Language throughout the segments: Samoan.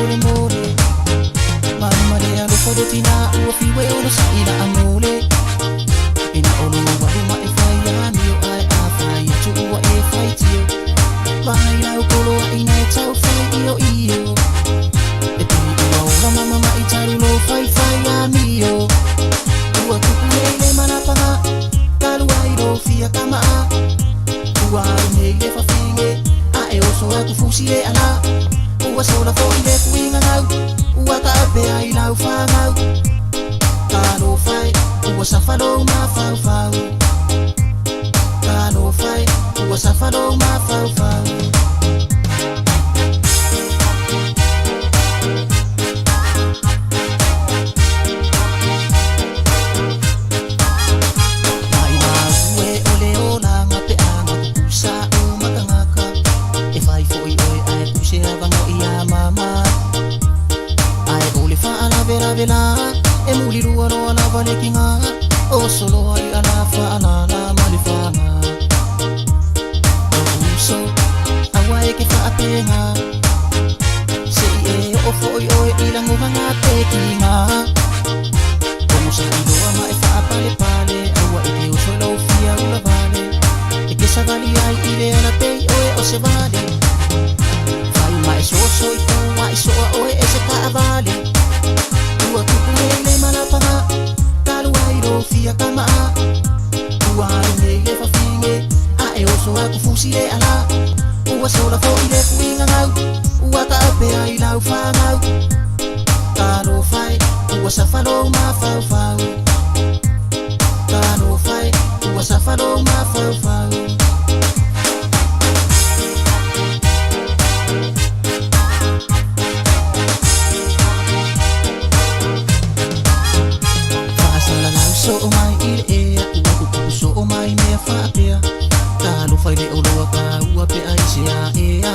mole mole Ma ma le alofa le tina ua fiu e onosaʻi la amole E na olo walu ma e fai amio ae a fai atu ua e faitio Vaai lau kolo aʻina e tau fai io io E pili ua ola ma mamaʻi talu lo fai fai amio Ua tupu nei le malapaga talu ai lo fia kama'a Ua alu nei le fafine a e oso atu fusi e ala Ua sola fo'i le fuiga gau ua taapea i lau fagau Talofa e ua safa lou mafaufau Talofa e ua safa lou mafaufau Mai mau e o le olaga pe a makupusa o makagaka E fai fo'i oe ae puse avanoa ia mama Ae o le faalavelave la e mulilua loa lava le kiga O soloa i ala faalala ma le faga Lou uso aua e ke faapega Seʻi e oo foʻi oe i lagomaga pekiga Ogosaʻi loa ma e faapalepale Aua e ke oso i lou fia ulavale E ke savali ai i le alapei oe o se vale Fai ma e soso i tua i soa oe e se taavale Ua tupu nei le malapaga talu ai lo fia kama'a Ua alu nei le fafine a e oso atu fusi e ala Ua sola fo'i le fuiga gau ua taapea i lau fagau Talofa e ua safa lou mafaufau Talofa e ua safa lou mafaufau Faasalalau soo mai i le ea ua tutupu soo mai mea faapea Talofa i le oloa taua pe ai se aea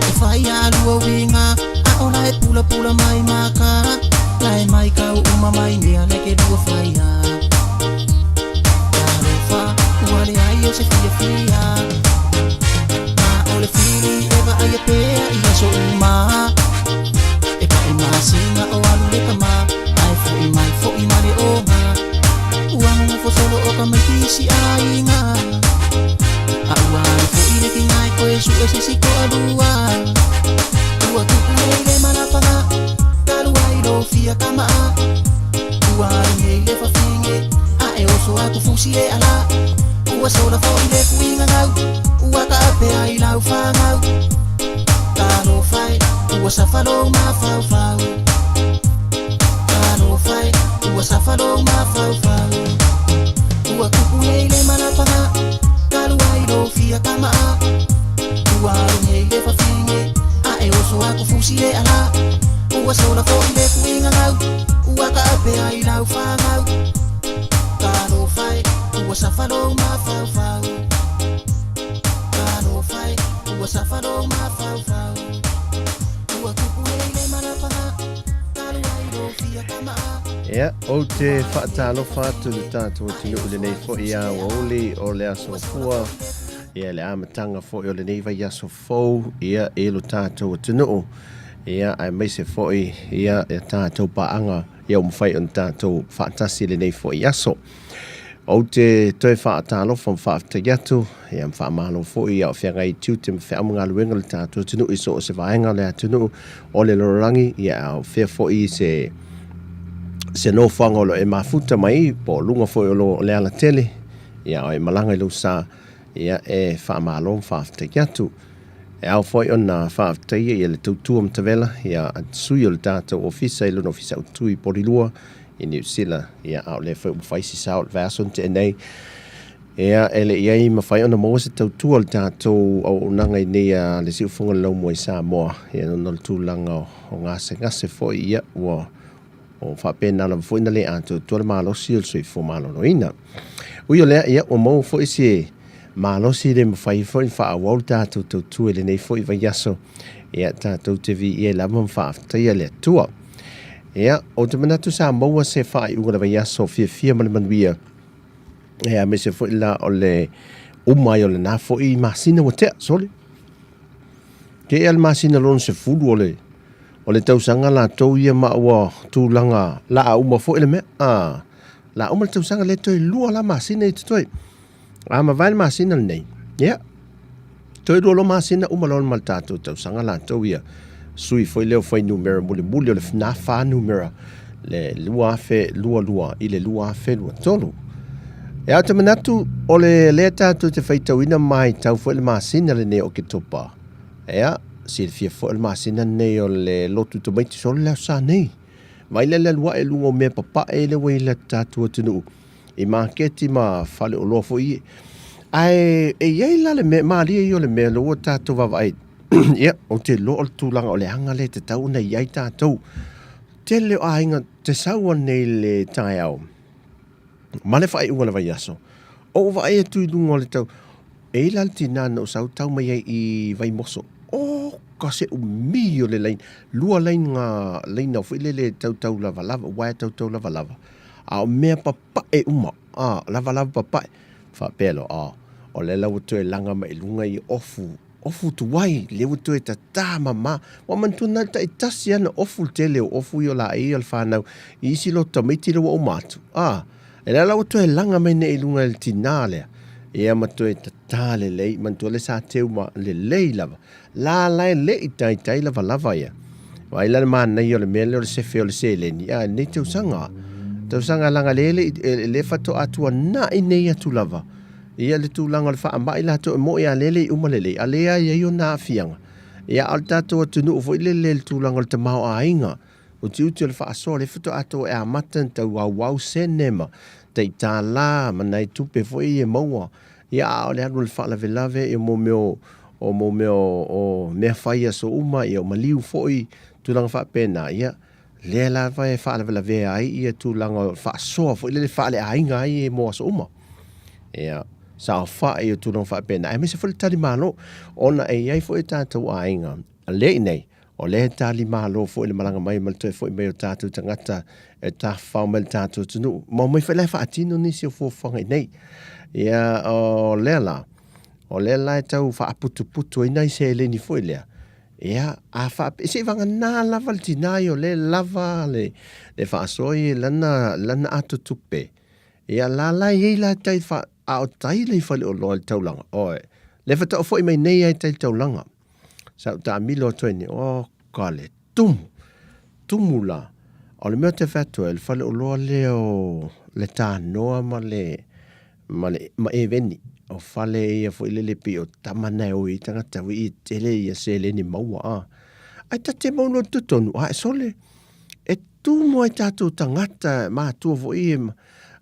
E fai alua uiga a o la e pulapula mai maka La e mai kau uma mai mea le ke lua faia Talofa ua leai o se fiafia Ma o le fili e vaaia pea i aso uma E paʻi masina o alu le kama Ae foʻi mai foʻi ma le oga Ua nonofo solo o ka maitisi aiga A ua alu foʻi le kiga e koe suʻe se isi toalua Ua tupu nei le malapaga talu ai lo fia kama'a Ua alu nei le fafine a e oso atu fusi e ala Ua sola foʻi le fuiga gau ua taapea i lau fagau Talofa e ua safa lou mafaufau Talofa e ua safa lou mafaufau Ua tupu nei le malapaga talu ai lo fia kama'a Ua alu nei le fafine a e oso atu fusi e ala Ua sola foʻi le fuiga gau ua taapea i lau fagau Talofa e ua safa lou mafaufau Talofa e ua safa lou mafaufau Ua tupu nei le malapaga talu ai lo fia kama'a Ia, ou te faatalofa atu i le tatou atunuu i lenei foi aoauli o le Aso Fua, ia le amataga foi o lenei vaiaso fou, ia, i lo tatou atunuu, ia, aemaise foi, ia, ia tatou paaga, ia ua mafai ona tatou faatasi i lenei foi aso. Ou te toe faatalofa ma faafetai atu, ia ma faamalo foi a o feagai i tiute ma feau ma galuega o le tatou atunuu i so o se vaega o le atunuu o le lalolagi, ia a o fea foi se se nofoaga o lo o e mafuta mai po o luga foi o lo o le alatele, ia a o e malaga i lou sa, ia e faamalo ma faafetai atu. E ao foi ona faafetaia ia le tautua matavela ia sui o le tatou ofisa i lona ofisa autu i Porirua i Niu Sila, ia a o lea foi ua fai si sao o le vaiaso na tea nei. Ia e le i ai mafai ona maua se tautua o le tatou auaunaga i nei a le Siufofoga o le Laumua i Samoa, ia ona o le tulaga o gasegase foi, ia ua o faapena lava foi na le atoatoa le malosi o le soifua maloloina. Ui o lea, ia ua maua foi se malosi le mafai foi ona faaauau le tatou tautua i lenei foi vaiaso, ia tatou te viia ai lava ma faafetaia le Atua. Ia, ou te manatu sa maua se faaiuga o le vaiaso fiafia ma le manuia, ia aemaise foi la o le uma ai o lena foi masina ua tea, sole. Tea le masina lona 10 o le o le tausaga latou ia ma ua tulaga laa uma foi le mea. A, laa uma le tausaga le toe lua la masina i totoe. A mavae le masina lenei, ia, toe lua loa masina uma loa ma le tatou tausaga latou ia. Sui foi lea o fuainumera mulimuli o le na fa numera le 2022 i le 2023. Ia, ou te manatu o le lea tatou te faitauina ma matau foi le masina lenei o Oketopa. Ia, silafia foi o le masina lenei o le lotu tamaiti solo le aso Sa nei. Vai lea le alu ae i luga o mea papae lea ua i le tatou atunuu i maketi ma faleoloa foi ia. Ae e i ai la le mea, malie ia o le mea lea ua tatou vaavaai. Ia, ou te iloa o le tulaga o le aga lea e tatau ona i ai tatou. Tele o aiga te sau anei i le taeao ma le faaiuga o le vaiaso. Ou vaai atu i luga o le tau, e i la le tinā na ou sau tau mai ai i Vaimoso. Oka se umi o le laina, lua laina, laina foi lele tautau lavalava, uaea tautau lavalava. A o mea papae uma, a, lavalava papae. Faapea loa, a, o lea la ua toe laga mai i luga i ofu Ofu tuai, lea ua toe tatā mama. Ua manatua na o le taitasi lava na ofu le tele o ofu ia o laei o le whanau i isi loto tamaiti lea ua uma atu. A, e lea la ua toe laga mai nei i luga i le tinā lea. Ia ma toe tatā lelei, manatua lea sa teu ma lelei lava. La la e le i taitai lavalava ia. Vaai la le manaia o le mea lea o le sefe o le seleni, a, lenei tausaga. Tausaga leaga lea le, lea faatoa tuanai nei atu lava. Ia le tulaga o le faamai latou e moi a lele i uma lelei, a lea e i ai ona aafiaga. Ia a o le tatou atunuu foi lele i le tulaga o le tamaoaiga, utiuti o le faasoa, lea faatoa atoa e amata ona tau auau sene ma tai $1 ma nai tupe foi ia e maua. Ia a o le alu o le faalavelave ia mo mea o o mo mea o mea fai i aso uma, ia o maliu foi, tulaga faapena, ia lea lava e faalavelavea ai ia tulaga o le faasoa foi lele faaleaiga ai e mo aso uma. Ia, saofai o tulaga faapena, aemaise foi le talimalo, ona e i ai foi tatou aiga, lea i nei, o lea e talimalo foi le malaga mai ma le toe foi mai o tatou tagata e tafafao mai le tatou atunuu. Ma omai foi la e faatino nisi o fuafuaga i nei. Ia, o lea la, o lea la e tau faaputuputu ai nai seleni foi lea, Ia, a faapea, seivagana lava le tinā ia o lea e lava le, le faasoa ia i lana, lana ato tupe. Ia, la la e i ai la tai wha, a o tai le i faleoloa i le taulaga. Oe, le faatoa foi mai nei ai tai le taulaga. Sa ou taamilo atu ai nei, o ka le tumu, tumu la. O le mea ou te fai atu ai, o le faleoloa lea o le Tanoa ma le, ma le ma Eveni, o fale ia foi lele pei o tama na e o i tagata foi e tele ia seleni maua a. Ai ta te mau noa totonu, a e sole, e tumu ai tatou tagata matua foi e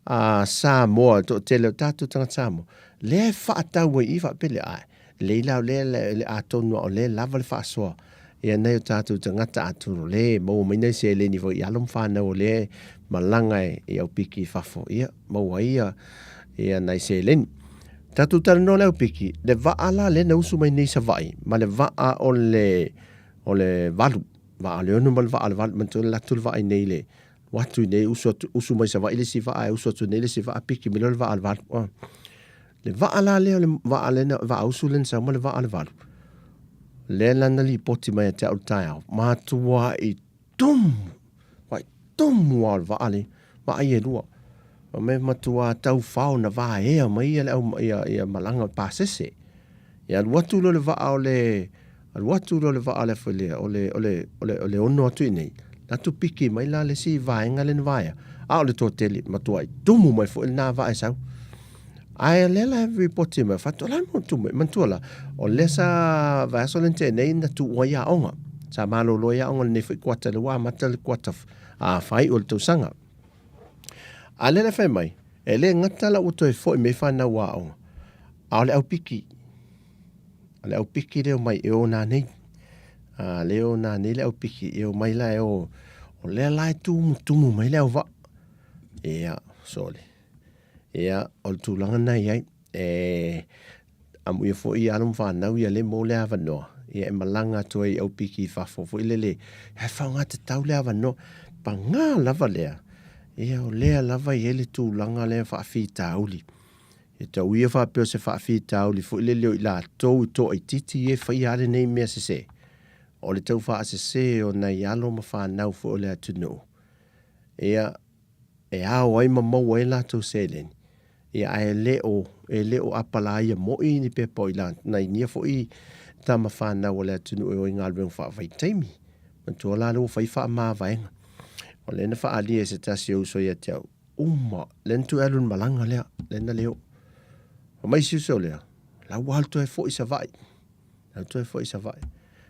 a Samoa, to tele o tatou tagata Samoa, lea e whaatau ai i whaapele, ai, lei lau lea le, le atonu a o lea lava le whaasoa, ia nei o tatou tagata atonu, le maua mai nei seleni foi i alo ma whanau o lea malaga e, i au piki i fafo, ia, maua ai ia, ia nai seleni. Tatou talanoa le au piki, le vaa la lea na usu mai nei Savaii, ma le vaa o le, o le valu, vaa o le ono ma le vaa o le valu, manatua le atu le vaa i nei le, atu i nei, usu atu, usu mai Savaii le isi vaa, e usu atu nei le isi vaa, piki mai loa le vaa o le valu. Ah. Le vaa la lea o le vaa lea na, vaa usu lea na sau ma le vaa o le valu. Lea la na lipoti mai ia te au i le taeao, matuai tumu, matuai tumu lava o le vaa lea, vaa ia e lua. Fai mai matua taufao na vaea mai ia le au, ia, ia malaga pasese. Ia alu atu loa le vaa o le, alu atu loa le vaa lea foi lea, o le, o le, o le, o le ono atu i inei, alu atu piki mai la le isi vaega lea na vaea, a o le toatele, matuai tumu mai foi lena vaa e sau. Ae o lea la e ripoti mai, faatoa la mo tumu mai. Manatua la, o lea sa vaiaso lea na tea nei na tuu ai aoga. Sa malolo ai aoga lenei foi kuata, lea ua amata le kuata a faaiu o le tausaga. A lea la e fai mai, e le gata la ua toe foi mai fanau aoga, a o le aupiki, o le aupiki lea o mai e o nanei. A lea o nanei le aupiki, e o mai la e o, o lea la e tumutumu mai le auvaa. Ia, sole. Ia, o le tulaga lena e i ai. E amuia foi ia alo ma fanau ia le mo le avanoa, ia e malaga atu ai i aupiki i fafo foi lele, ae faaaoga tatau le avanoa. Paga lava lea, ia o lea lava e i ai le tulaga lea faafitauli. E tau ia faapea o se faafitauli foi lele o i latou i toaitiiti ia e faia lava lenei mea sese. O le tau faasese o nai alo ma fanau foi o le atunuu, ia, e ao ai ma maua ai latou seleni, ia ae le o, e le o apalaia moi ni pepa o i la, nai nia foi tama fanau a le atunuu e o i galuega faavaitaimi. Manatua la lea ua fai faamavaega. O lea na faaalia e se tasi o uso ia te au, uma, lea na toe alu i le malaga lea, lea na le oo. Fai mai si uso lea, la ua alu toe foi i Savaii. Alu toe foi i Savaii.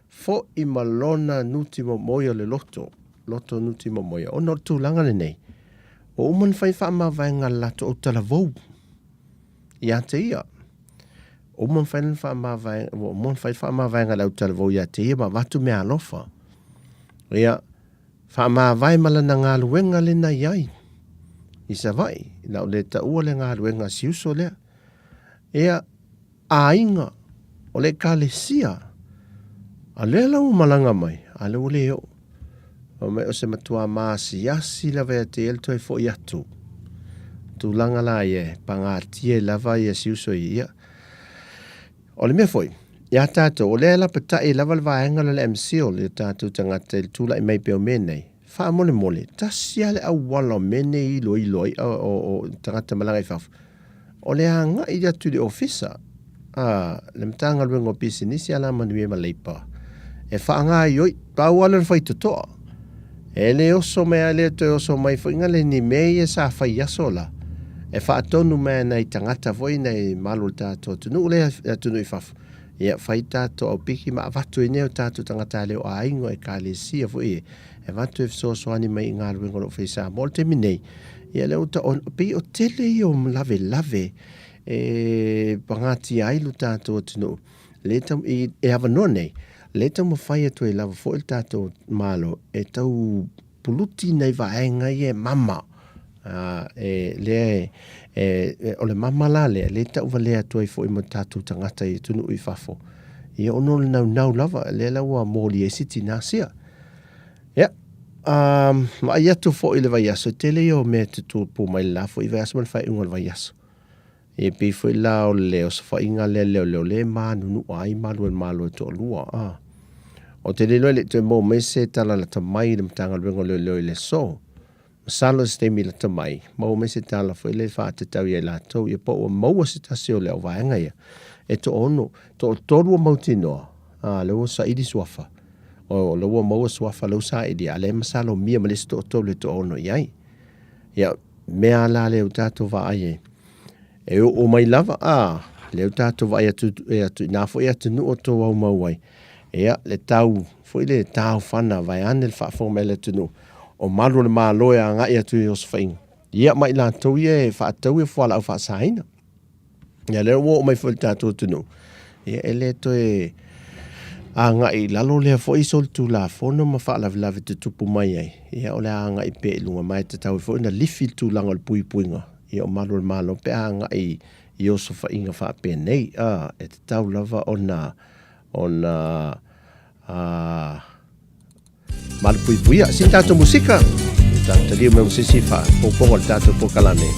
Foi ma lona nuti momoia o le loto, loto nuti momoia. Ona o le tulaga lenei, ua uma ona fai faamavaega a le latou autalavou ia te ia. Ua uma ona fai lana faamavaega, ua uma ona fai le faamavaega a le autalavou ia te ia ma avatu meaalofa. Ia, faamavae ma lana galuega lea na i ai i Savaii. O le a ou le taua le galuega a si uso lea. Ia, aiga, o le Ekalesia, a lea la ua malaga mai, a lea ua le oo. Fai mai o se matua maasiasi lava ia te ia le toe foi atu. Tulaga la ia e pagatia ai lava ia si uso ia. O le mea foi, ia tatou, o lea e lapatai lava le vaega lea o le MCIL i o tatou tagata i le tulai mai pea o mea nei, faamolemole, tasi lava le auala o mea nei e iloilo ai o tagata malaga i fafo, o le agai atu i le ofisa a le Matagaluega o Pisinisi, Alamanuia ma Leipa e faagaoioi. Pau lava lea o le faitotoa. E le oso mai lava, e le toe oso mai foi na le ni mea ia sa fai i aso la, e faatonu mai e nai tagata foi, nai malu o le tatou atunuu lea e atunuu i fafo, ia fai tatou aupiki ma avatu ai nei o tatou tagata e le o aiga o ekalesia foi e avatu e fesoasoani mai i galuega o lo o fai i Samoa. O le taimi nei, ia lea ua ta, pei o tele ia o lavelave e pagatia ai lo tatou atunuu, le tau, i, e avanoa nei, le taumafai atu ai lava foi le tatou Malo e tau puluti nai vaega ia e mama. E, lea e, e, o le mama la lea, le tauvalea atu ai foi ma tatou tagata i atunuu i fafo. Ia ona o le naunau lava, lea la ua moli ai si tinā sia. Ia, vaai atu foi i le vaiaso, e tele ia o mea e tutupu mai le la foi vaiaso ma le faaiuga o le vaiaso. E pei foi la o le osofaiga lea leoleo lea e manunua ai malu o le Malo e toalua. A. Ou te le iloa e le i toe maua mai se tala lata mai i le Matagaluega o Leoleo i le aso. Masalo i se taimi lata mai, maua mai se tala foi lea e faatatau ia i latou, ia po ua maua se tasi o le auvaega ia e toaono, toatolu ua mautinoa, a, lea ua saili suafa. O, lea ua maua suafa, lea ua saili, a lea e masalomia ma le isi toatolu e toaono i ai. Ia, mea la lea ua tatou vaai ai, e oo mai lava, a, lea ua tatou vaai atu, e atu i nā foi atunuu o tou aumau ai, ia, le tau foi le taofana vaeane le faafofoga mai a le atunuu, o malu o le Malo e agai atu i osofaiga, ia ma i latou ia e faatau ia fualaau faasaina. Ia lea ua oo mai foi i le tatou atunuu, ia e le toe agai i lalo lea foi solitulafono ma faalavelave tutupu mai ai, ia o le a agai pea i luga, ma e tatau ai foi ona lifi le tulaga o le puipuiga ia o malu o le Malo pe a agai i osofaiga faapenei. A, e tatau lava ona ona a, malupuipuia. Sina tatou musika, tatou taliu mai ma se isi faaopoopoga o le tatou polokalame.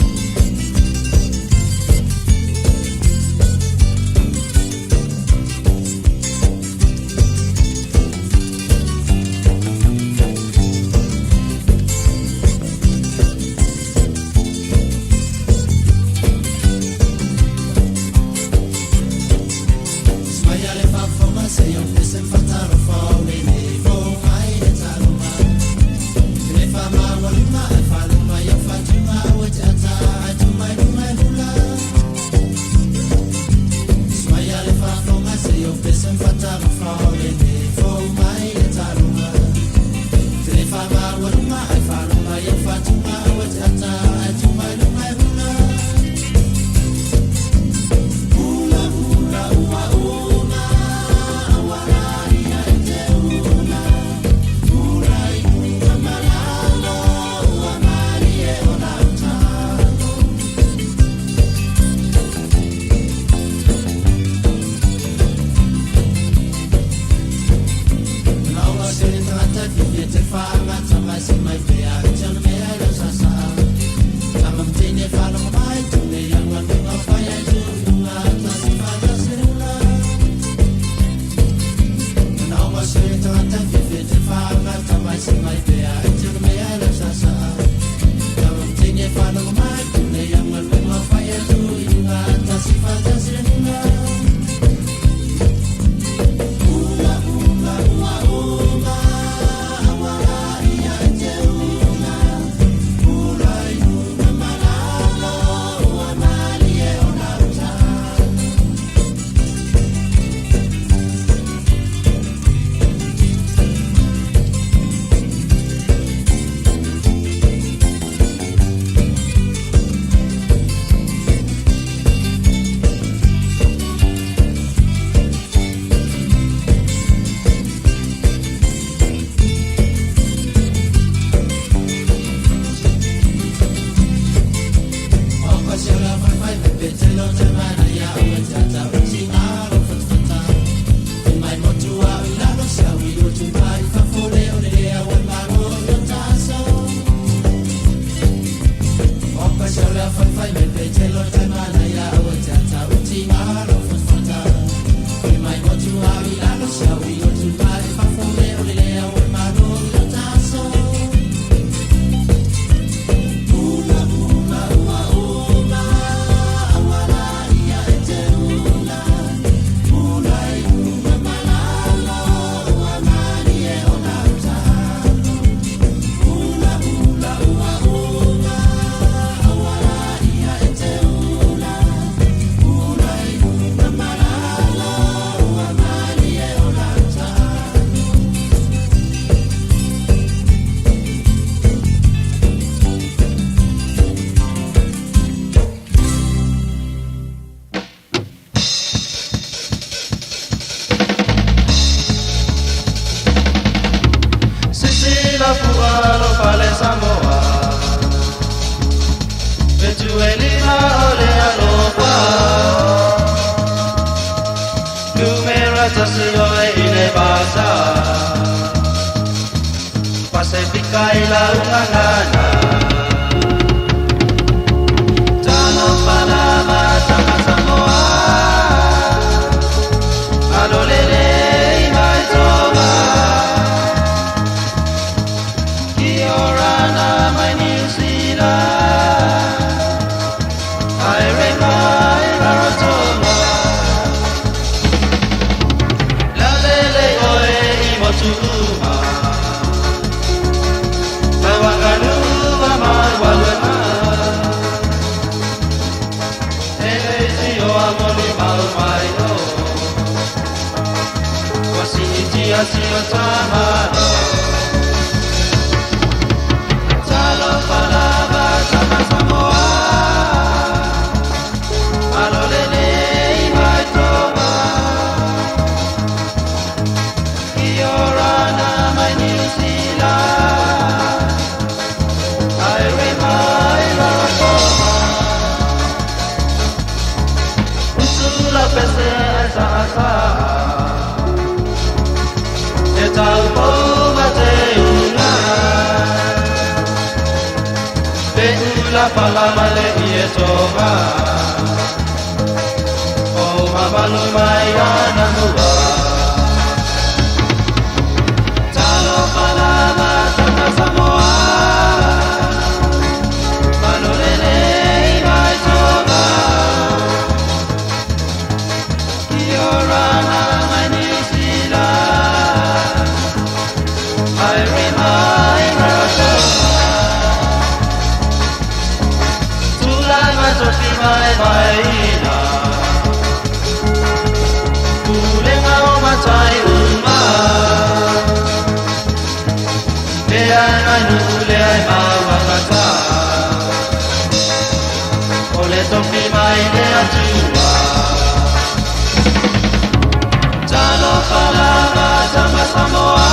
Samoa.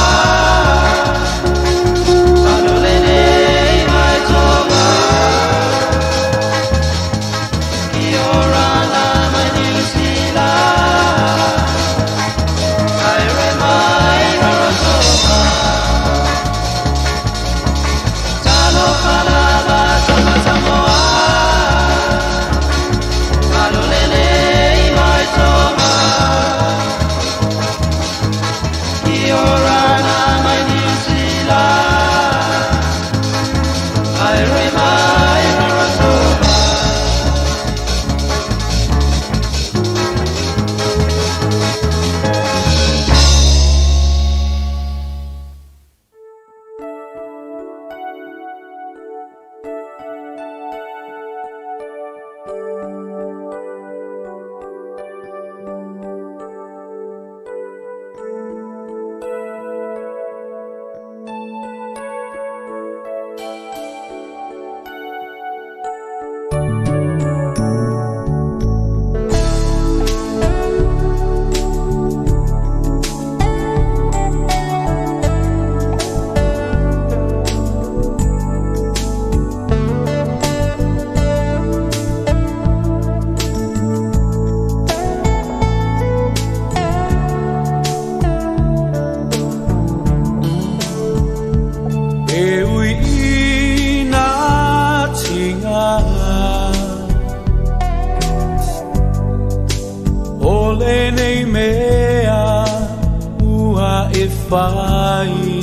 mafai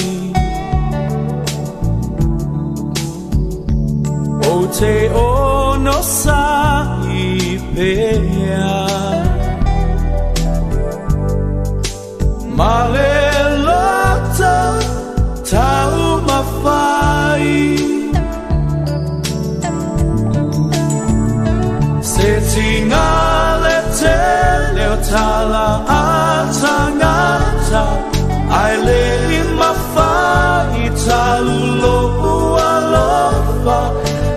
O te ono sa i pea Male loto tau mafai Se tinga le te leo tala a tangata Ai le i mafai talulo alofa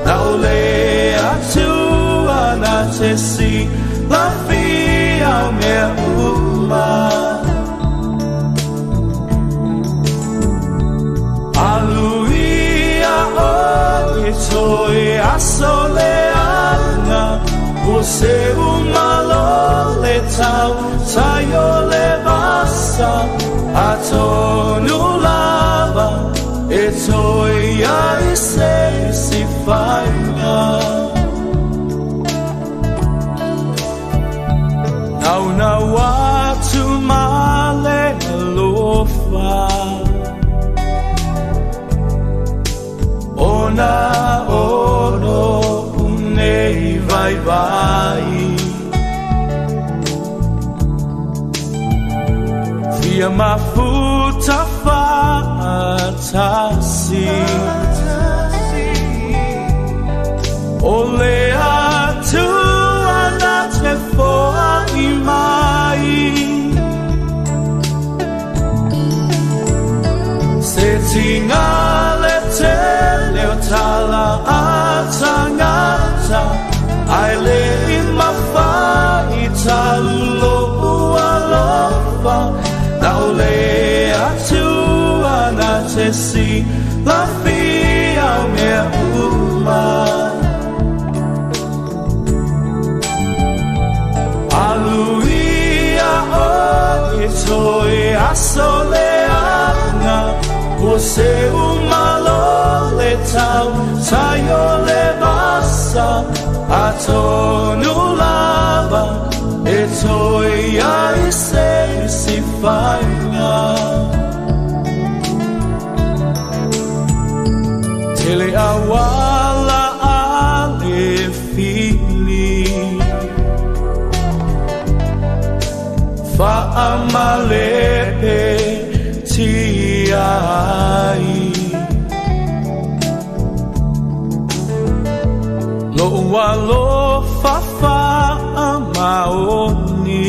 Nao le atua na te si lafia o mea uma Aluia o i toi aso leaga Ua se umalo le tau taio le vasa Atonu lava e toi ai se si whainga Nau nau atu male alofa Ona ono unei vai vai Fia mafuta whaatasi O le atua na te foa i mai Se tinga le te leo tala a tangata Ai le i mafai talulo alofa Nao le atua na te si lafia o mea uma Aluia o i toi aso leaga Ua se umalo le tau taio le vasa Atonu lava e toi ai se si whainga Tele awala ale fili Whaamalepe tia ai Lo alo fafa maoni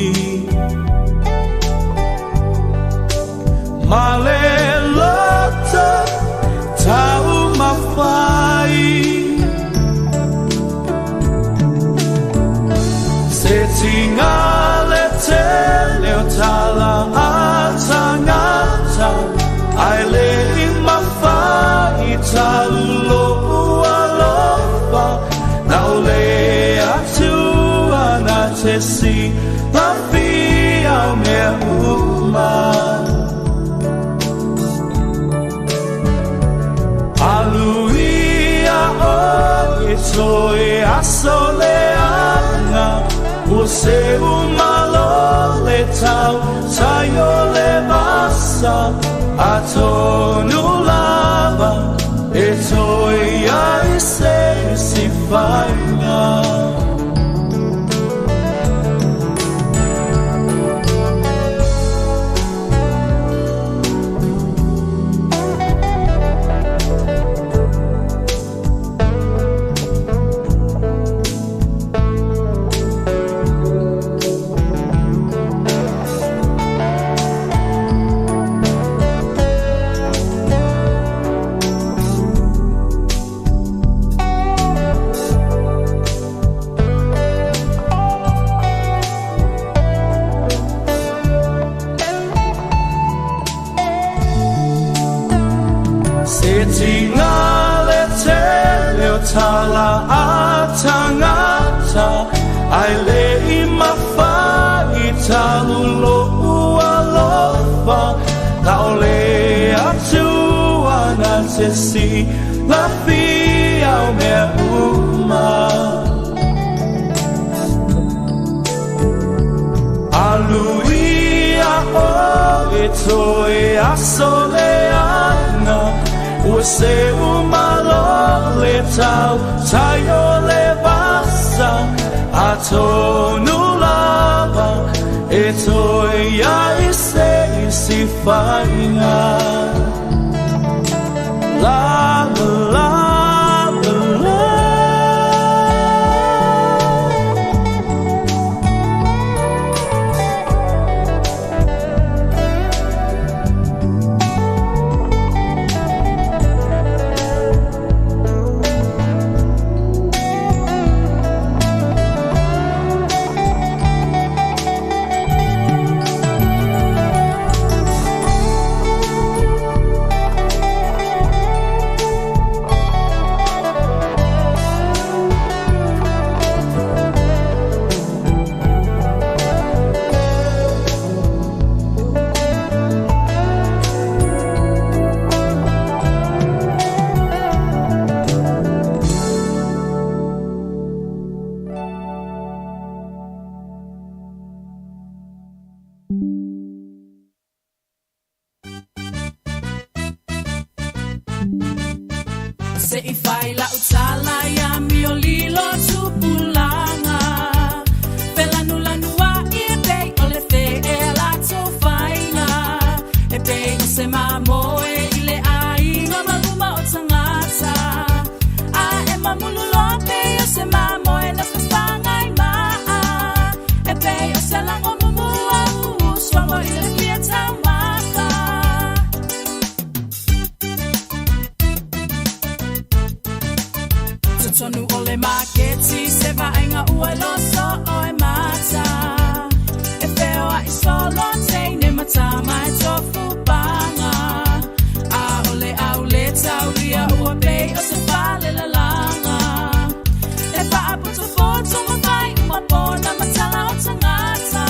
Male loto tau mawhai Se tinga le te leo tala a tangata Ai le i mawhai talulo alofa Nao le atua na te si lafia o mea uma Aluia o i toi aso leaga Ua se umalo le tau taio le vasa Atonu lava e toi ai se si whainga Se tinga le te leo tala a tangata Ai le i mawhai talulo alofa Nao le atua na te si lafia o mea uma Aluia o e E toe aso le anga ua seu malo le tau tai o le vasa atonu lava e toe ai se isi faiga. La la la la. Se i fai la utala ia mi o lilo tupulanga. Felanu lanu a i e pei o le fe e la tōwhainga. E pei o se mamoe i le aiga maluma o tangata. A e mamulu loa pei o se mamoe na whawhangai maa. E pei o se lango mumua uuswango i le pia taumaka. Tonu o le maketi se vaenga ua loso o e mata. E wheoa i solo teine matama e tofu panga. A o le au le taulia ua pei o se fale lalanga. E whaaputu foto mawhai uma pona matala o tangata.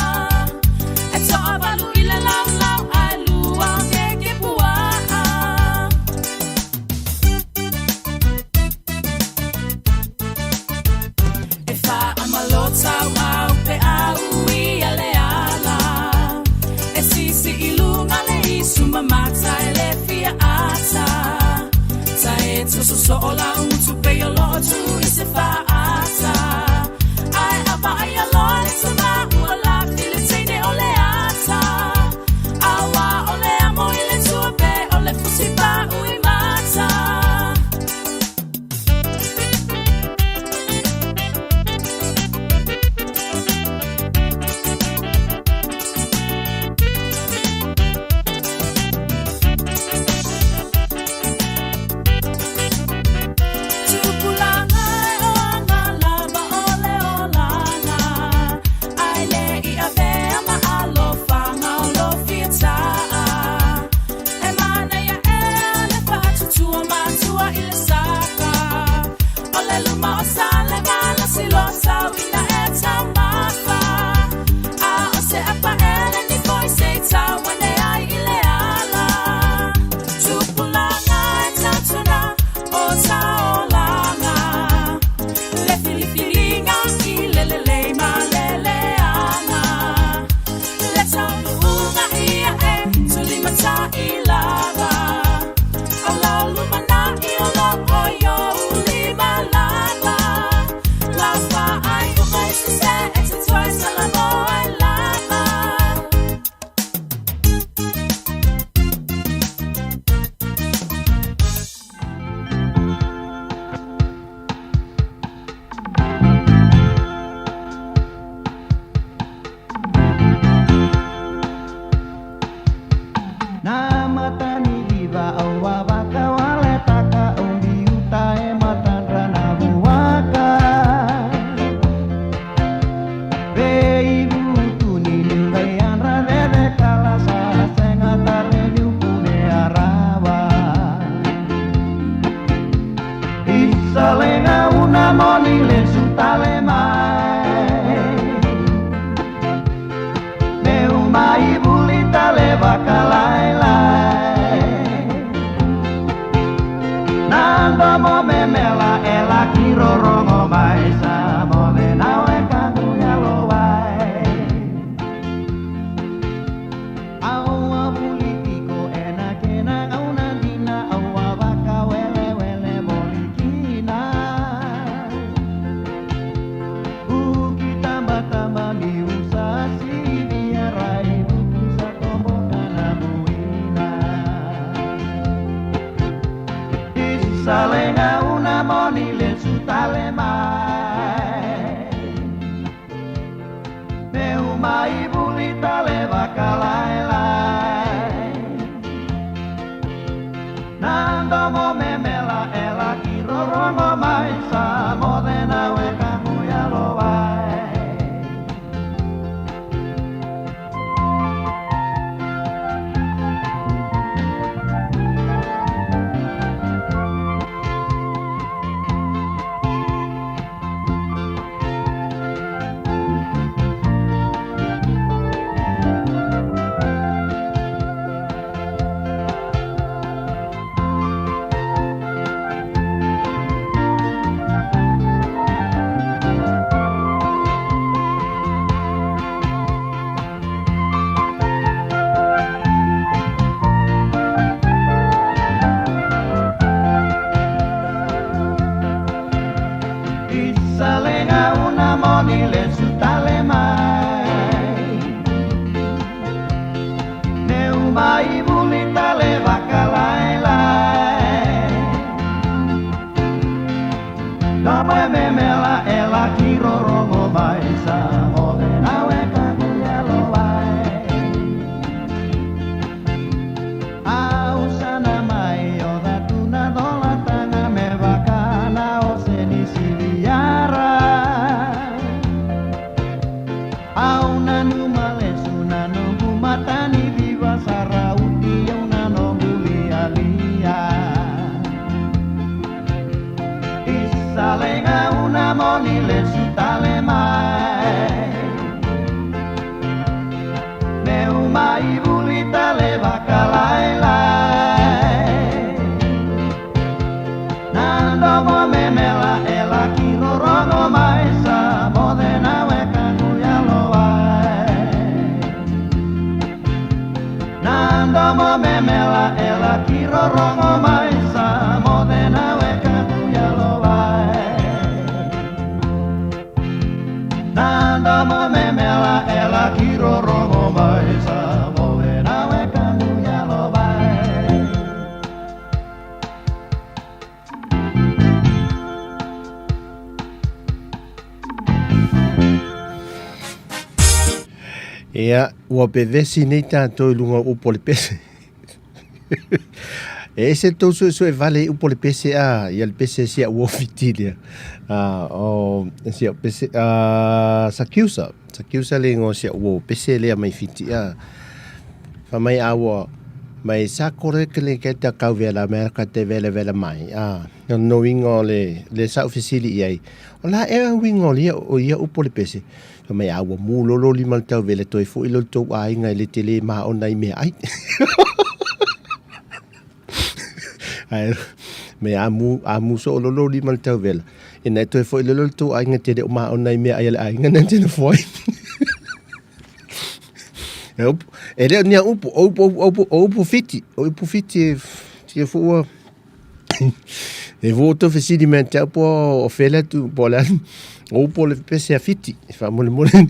E toa valu i le lau lau ai lua o ke ke puaa. E wha amalo tau au pe au i a le ala. E sisi i lunga le isu mamata e le fia ata. Ta e tuso so o la utu pe o lo tu i se wha ata. Ai apa ai a loa le tama ua la fili teine o le ata. Awa o le amo i le tua pe o le fusi pa ui mata. Tupulanga e oanga lava o le olanga. Ai le i avea ma alofanga o lo fiataa. E mana ia e le whatutua matua i le saka. O le luma o sale mala silo tau ina e taumaka. A o se apa ele ni foi se tau ane ai i le ala. Tupulanga e tautuna o taolanga. Le filifilinga i le lelei ma le leanga. Le taunuunga ia e tulimata i lava. O lo lumana i o lo oio ulima lava. La wha ai uma i se se e te toi salamo ai lava. Na matani viva awa waka wale taka umbi uta e matandra na buaka. Vei butu ni nungai anra dede kala sa senga tale niupune arawa. Isalenga una moni le sutale mai. Meu mai bulita le vakalai lai. Nando mo memela ela kirorongo mai sa mo le nawe kangu ya lo wai. Aua buli Isalenga una moni le sutale mai Me umai bulita le vakalaelai Nando mo memela ela kirorongo mai sa modena we kamuya loai. Isalenga una moni le sutale mai Me umai bulita le vakalaelai Dama memela ela kirorongo mai sa mole nawe kaguya loai Ausana mai o da tuna dola tanga me vakana o seni siliara Auna numa lesuna no matani viva sarauti una no lia Isalenga una moni le sutale mai Me umai bulita le vakalaelai Nando mo memela ela kirorongo mai sa modena we kaguya loai Nando mo memela ela kirorongo mai sa modena we kaguya loai Nando mo memela ela kirorongo mai sa modena we kaguya loai. Ia, ua pevesi nei tatou i luga o upu o le pese. E ese tou suesue vale i upu o le pese a, ia le pese sia ua fiti lea. A, o, sia pese, a, Sakiusa. Sakiusa le ingoa sia ua pese lea mai fiti a. Fa mai a ua, mai sa kore ke le ke ta kau vela mai ka te vele vele mai. A, no no ingo le, le sa ofisili i ai. O la e wingo lia o ia upu o le pese. Fai mai, a ua mūlolo lima le tauvele toe foʻi lo le tou aiga i le tele ma ona i mea ai. Ae me a mu a mu so lolo lima le tauvela. Ina e toe foʻi lo le tou aiga tele o ma ona i mea ai a le aiga na te nofo ai. E upu, e leo nia upu, o upu, o upu, o upu fiti, o upu fiti e tia fua. E vō tō fesili mea te au po o whele atu po le anu. O upo le pese a fiti, e whamolemole.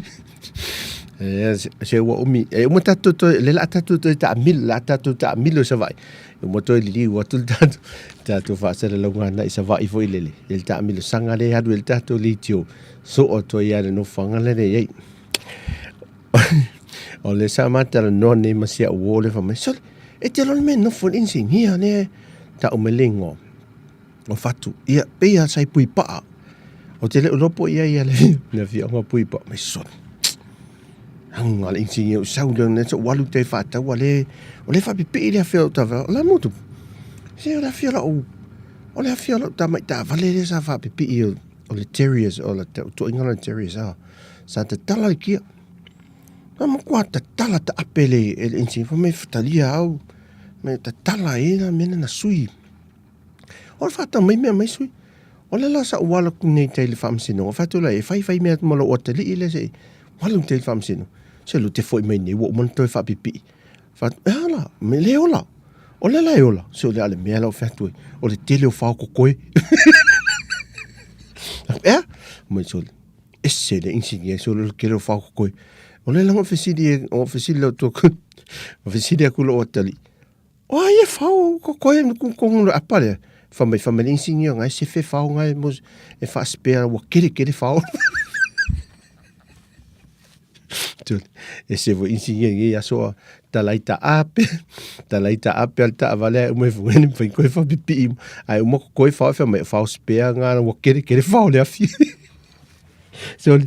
E, se ua umi. E uma tātou toi, le la tātou toi ta mil, la tātou ta milo sa vai. E uma toi lili ua tu tātou, tātou whaasara lau ngā i sa vai fo i lele. Le ta milo sanga le haru le tātou li tio. So o toi ana no whanga le le ei. O le sa matara noa nei ma sia uo le whamai. Sole, e te lole me nofo le insi ngia ne ta o melengo. O fatu, ia, pe ia sai pui paa. O te leo lopo ia ia le na fia onga pui paa. Mai sole. Hanga le insi ngia o sau le ne so walu te whātau le o le whapipi le awhia o tawha. O la motu. Se o le awhia la o o le awhia la o tamai tā vale le sa whapipi o o le terriers o le toinga le terriers a. Sa te tala i kia. Na makuā tatala ta ape le e le insi fa me fatalia au me tatala e na mena na sui. O le whātau mai mea mai sui. O le la sa uala ku nei tei le whaamasino. O whātau la e whai whai mea ma lo o tali i le se walu tei le whaamasino. Se lu te foi mai nei wo man toi whaapipi. Wha e ala me le ola. O le la e ola. Se o le ale mea la o whātau. O le tele o whao ko koe. Ea? Mai sole. Ese le insinia so le kele o whao koe. O le langa fesili e, o fesili lau tua ku, o fesili aku lo o tali. O ai e whao ko koe ku kongu le apa lea. Fai mai, fai mai le inisinia nga e sefe fao nga e mo e faasipea ua kele kele fao. E se foi inisinia i nei aso a talai taape, talai taape a le taavale ae uma ifo ene mafai koe faapipii ae uma kokoe fao e fai mai o fao spare nga ua kele kele fao le afi. So,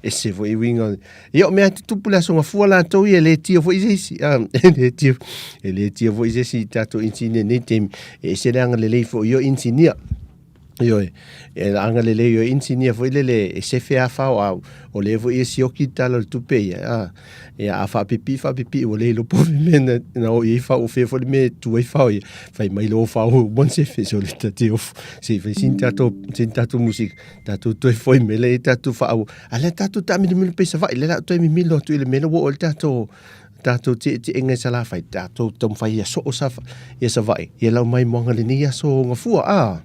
ese foi i uiga. Ia o mea e tutupu le aso gafua latou ia e le tia foi se isi. Ah, e le tia, e le tia foi se isi i tatou inisinia i nei taimi. E ese le agalelei foi i o inisinia. Ioe, e agalelei i o inisinia foi lele e sefe a fao a o lea foi e sioki le tala o le tupe ia. Ah, ia a faapipii faapipii ua le iloa po o le mea na, na oo i ai fao, o fea foi le mea e tu ai fao ia. Fai mai loa fao ua uma ona sefe, so le tate ofu. Se i fai sina tatou, sina tatou musika. Tatou toe foi mai lea i tatou faaau. A lea tatou taamilomilo pea i Savaii, lea la toe mimilo atu i le mea lea ua oo i le tatou tatou tietieega i Salafai, tatou taumafai ia soo sa, ia Savaii, ia lau mai moaga lenei aso gafua. Ah.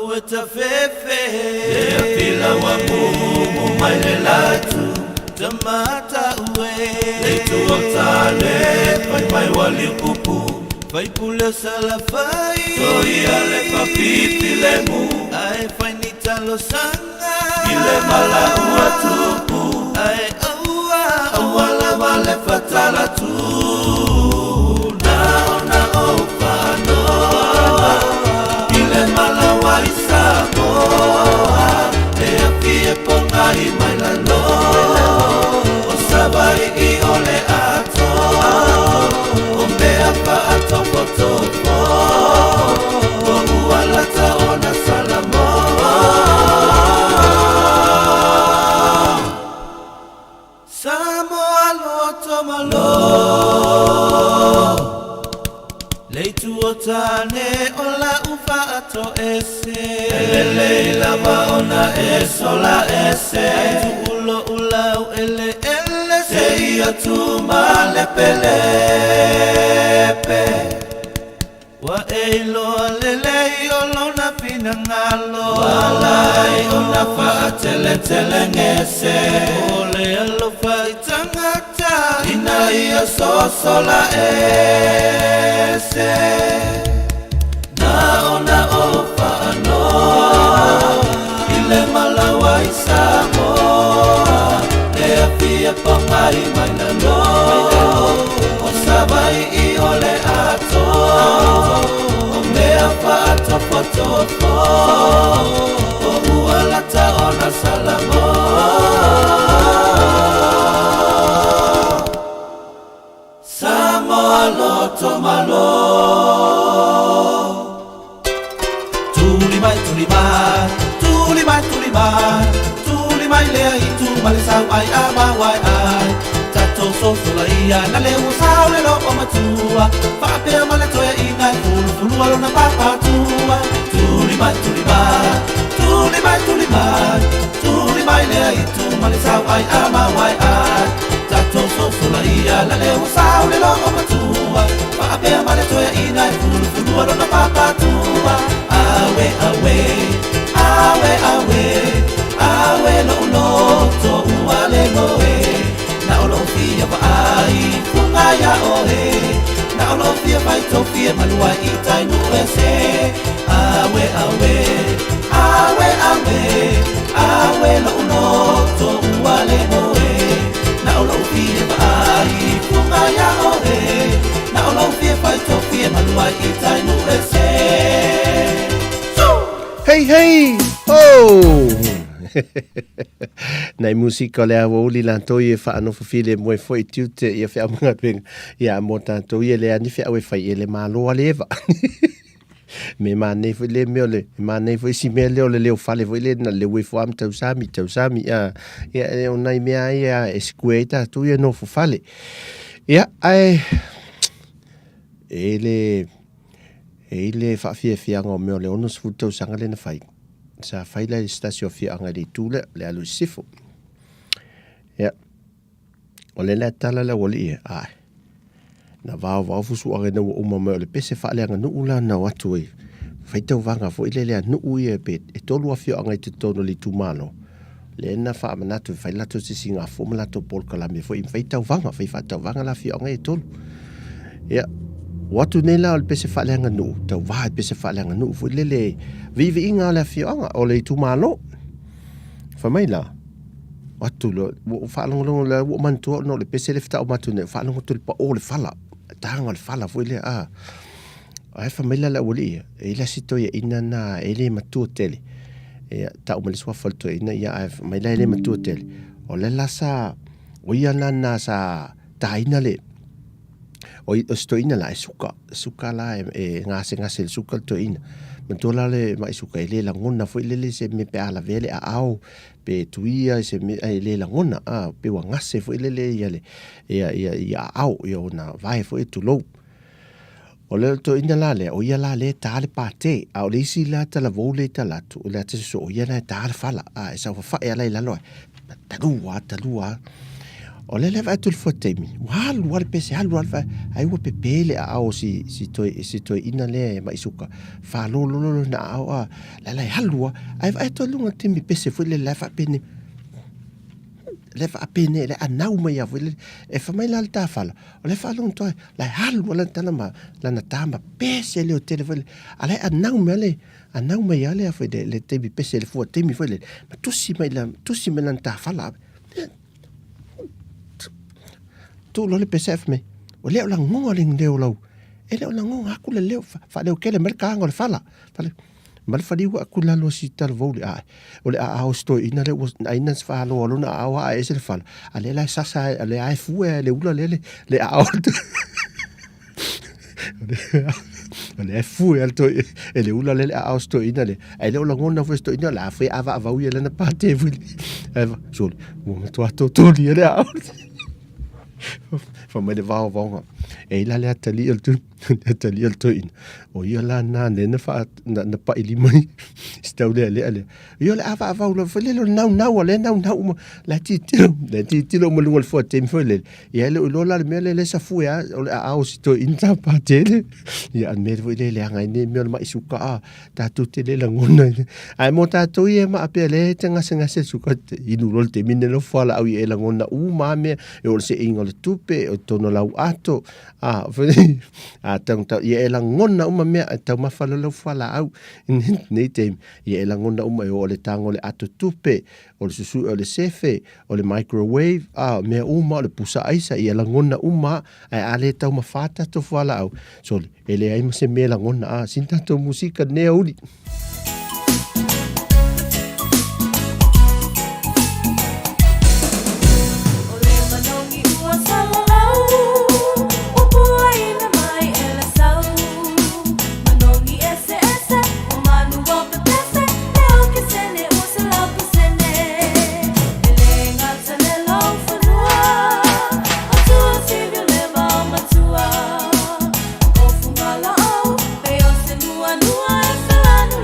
Aue tafefe Le afila ua mumu mai le latu Tamata ue Le itu o tane Fai mai ua liupupu Fai pule o Salafai Toia le fafifi le mu Ae fai ni talosaga I le mala ua tupu Ae aua Aua lava le fatala tu Na ona ou faanoa I le mala ua i Samoa E afi e pogai mai lalo O Savaii o le atoa O mea faatofotofo O ua lata ona Salamoa Samoa loto malo Le itu o tane o la'u faatoese E lelei lava ona e sola ese Ai tu'u lo'u lau eleele Seia tumalepelepe Ua e iloa lelei o lona finagalo Ua ala ai ona faateletele-gese O le alofa i tagata Ina ia sosola ese Na ona ou faanoa I le mala ua i Samoa Le afi e pogai mai lalo O Savaii o le atoa O mea faatofotofo O ua lata ona Salamoa Samoa loto malo Tuli mai, tuli mai, tuli mai, tuli mai, tuli mai lea itu ma le sau ai a ma wai ai. Tatou sosola ia na le ua sao le loo matua, faapea ma le toeaina e fulufulua lona papatua. Tuli mai, tuli mai, tuli mai, tuli mai, tuli mai lea itu ma le sau ai a ma wai ai. Tatou sosola ia na le ua sao le loo matua, faapea ma le toeaina e fulufulua lona papatua. Aue, aue, aue, aue, aue lo'u loto ua le moe. Na o lou fia vaai fuga ia oe, na o lou fia faitofie malua i tai nuu ese. Aue, aue, aue, aue, aue lo'u loto ua le moe. Na o lou fia vaai fuga ia oe, na o lou fia faitofie malua i tai nuu ese. Hey hey ho! Nai musika o le aoauli latou ia e faanofo filemu ai foi i tiute ia feau ma galuega ia mo tatou ia le ani feau e fai e le Malo a le Eva. Me mānei foi le mea o le, e mānei foi si mea lea o le leo fale foi le na leu ifo a ma tausami, tausami, a, ia, e o nai mea ai a e sikue ai tatou ia nofo fale. Ia, ae, e le, E i le faafiafiaga o mea o le 60 tausaga lea na fai, sa fai la i se tasi o afioaga i le itu lea, le alu i sisifo. Ia, o lea la e tala le aualii e, ae, na vaovao fusuaga ina ua uma mai o le pese faaleaganuu la na o atu ai, fai tauvaga foi lele a nuu ia pe e tolu afioaga i totonu o le itumalo, lea na faamanatu e fai latou sisigafua ma latou polokalame foi e fai tauvaga, fai faatauvaga la afioaga ia e tolu. Ia, o atu nei la o le pese faaleaganuu, tauva i pese faaleaganuu foi lele viiviiga o le afioaga, o le itumalo. Fai mai la, o atu loa, ua ou faalogologo la, ua ou manatua ona o le pese lea faatoa uma atu nei, faalogo atu i le pao o le fala, taga o le fala foi lea, a. Ae fai mai la le aualii ia, e i ai la si toeaina na e le matua tele. Ia, tau mai le suafa o le toeaina, ia ae fai mai la e le matua tele. O le la sa, o ia la na sa taina le, o, o si toeaina la e suka, suka la e, e gasegase i le suka le toeaina. Manatua la le mai suka e le lagona foi lele se mea pe a lavea le aao, pe tuia i se mea, e le lagona, a, pe ua gase foi lele ia le, ia, ia, ia aao, ia ona vae foi e tulou. O le toeaina la lea, o ia la lea e ta le pate, a o le isi la talavou lea i tala atu, o le ata soso, o ia la e ta le fala, a e saofafai lava la i lalo ae, talua, talua. O lea la e vaai atu i le fua taimi, ua alu lava le pese, alu lava le vae, ai ua pepe le aao o si, si toe, si toeaina lea e ma'i suka, faalololo lona aao a, la la e alu lava, ae vaai atu lava i luga o le taimi pese foi lele la e faapenei, la e faapenei, la e anau mai lava foi lele. E fai mai la le tafala, o la e faalogo atu ai, la e alu lava lana tala ma lana ta ma pese leo tele foi lele, a la e anau mai lava le, anau mai lava le, le, le taimi pese i le fua taimi foi lele, ma tusi mai la, tusi mai lana tafala. Tuu loa le pese ae fai mai, ua le o lagoga le leo o lau, e le o lagoga aku le leo, faaleokele mai le kaga o le fala. Fale, ma le faliu aku lalo si talavou le ae. O le aao o si toeaina lea ua aina se faaloa lona aao aa ese le fala, a lea la e sasa a lea e fue le ula lea le aao o lea e fue le toi e le ula lea le aao o si toeaina lea. Ae le o lagona foi si toeaina, o le a foi e avaavau ia lana pate foi. Ae sole, ua matua totoli e le aao. Fai mai le vaovaoga, e i la le atalii o le tu, le atalii o le toeaina, o ia la na lea na faa, na, na pai lima i si taulealea lea. Ia o le avaavau lava foi lele o le naunau a lea naunau uma, la e tilotilo, la e tilotilo uma i luga o le fua taimi foi lele. Ia e le o iloa la le mea lea lea e safue lava, o le aao o si toeaina tapatele. Ia a le mea foi lea e leaga ai nei mea o le mai suka a, tatou te le lagona ai. Ae mo tatou ia e maapea lea e te gasegase le suka, inu loa le taimi lenei lau fualaau ia e lagona uma lava mea, e oo i le seeiga o le tupe, o totonu o lau ato, a, a taugata, ia e lagona uma mea, e taumafa loa lau fualaau i lenei taimi, ia e lagona uma e oo i le tago o le ato tupe, o le susue o le sefe, o le microwave, a, mea uma, o le pusa aisa, ia lagona uma lava, ae a le taumafa tatou fualaau, sole, e leai ma se mea e lagona, a, sina tatou musika lenei aoauli. O le manogi ua salalau, ua puaina mai e le sau. Manogi eseese, o manu ua pepese, e o kesene ua 100%. E le gata le laufanua, o tua sivi o le vao matua. O fugalaau, pei o se nuanua e felanulanu.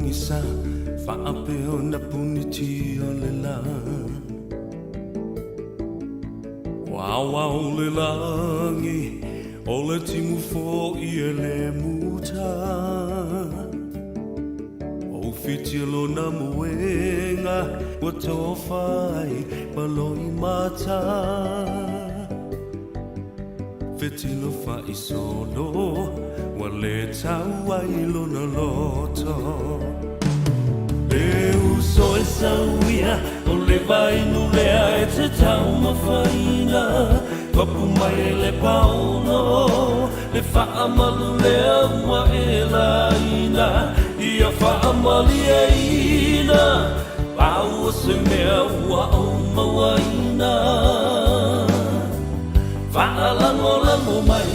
pogisa faapea ona puniti o le lā. Ua aoao le lagi o le timu foʻi e le muta. Ua ufitia lona moega ua tofa ai ma loimata. Fetilo faisolo ua le tau ai lona loto. Le uso e sauia o le vainu lea e te taumafaina. Papu mai le paolo le faamalu lea ua e laina. Ia faamalieina pau o se mea ua ou mauaina. Faalagolago mai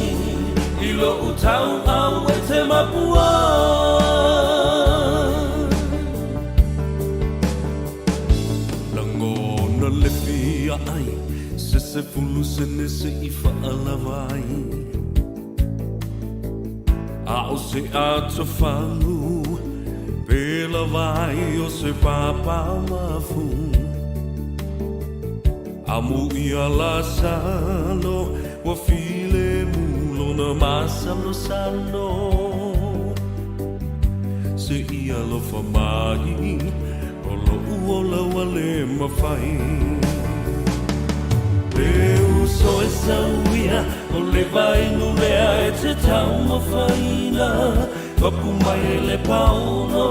i lou tauau e te mapua. Lagona le fia ai se 10 sene se i faalava ai. A o se atofagu pe lava ai o se papamafu. Amu ia Lasalo ua filemu lona masalosalo. Se i alofa mai o loʻu ola ua le mafai. Le uso e sauia o le vainu lea e te taumafaina. Papu mai le paolo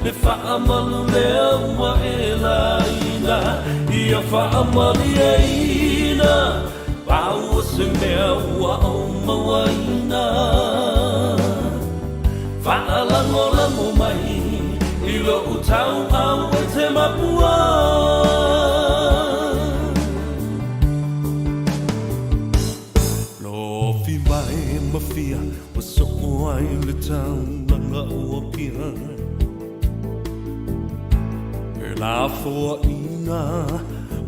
le faamalu lea ua e laina. Ia faamalieina pau o se mea ua ou mauaina. Faalagolago mai i lou tauau e te mapua. Lofi mai mafia ua soo ai le taulaga o Apia. E lafoaʻina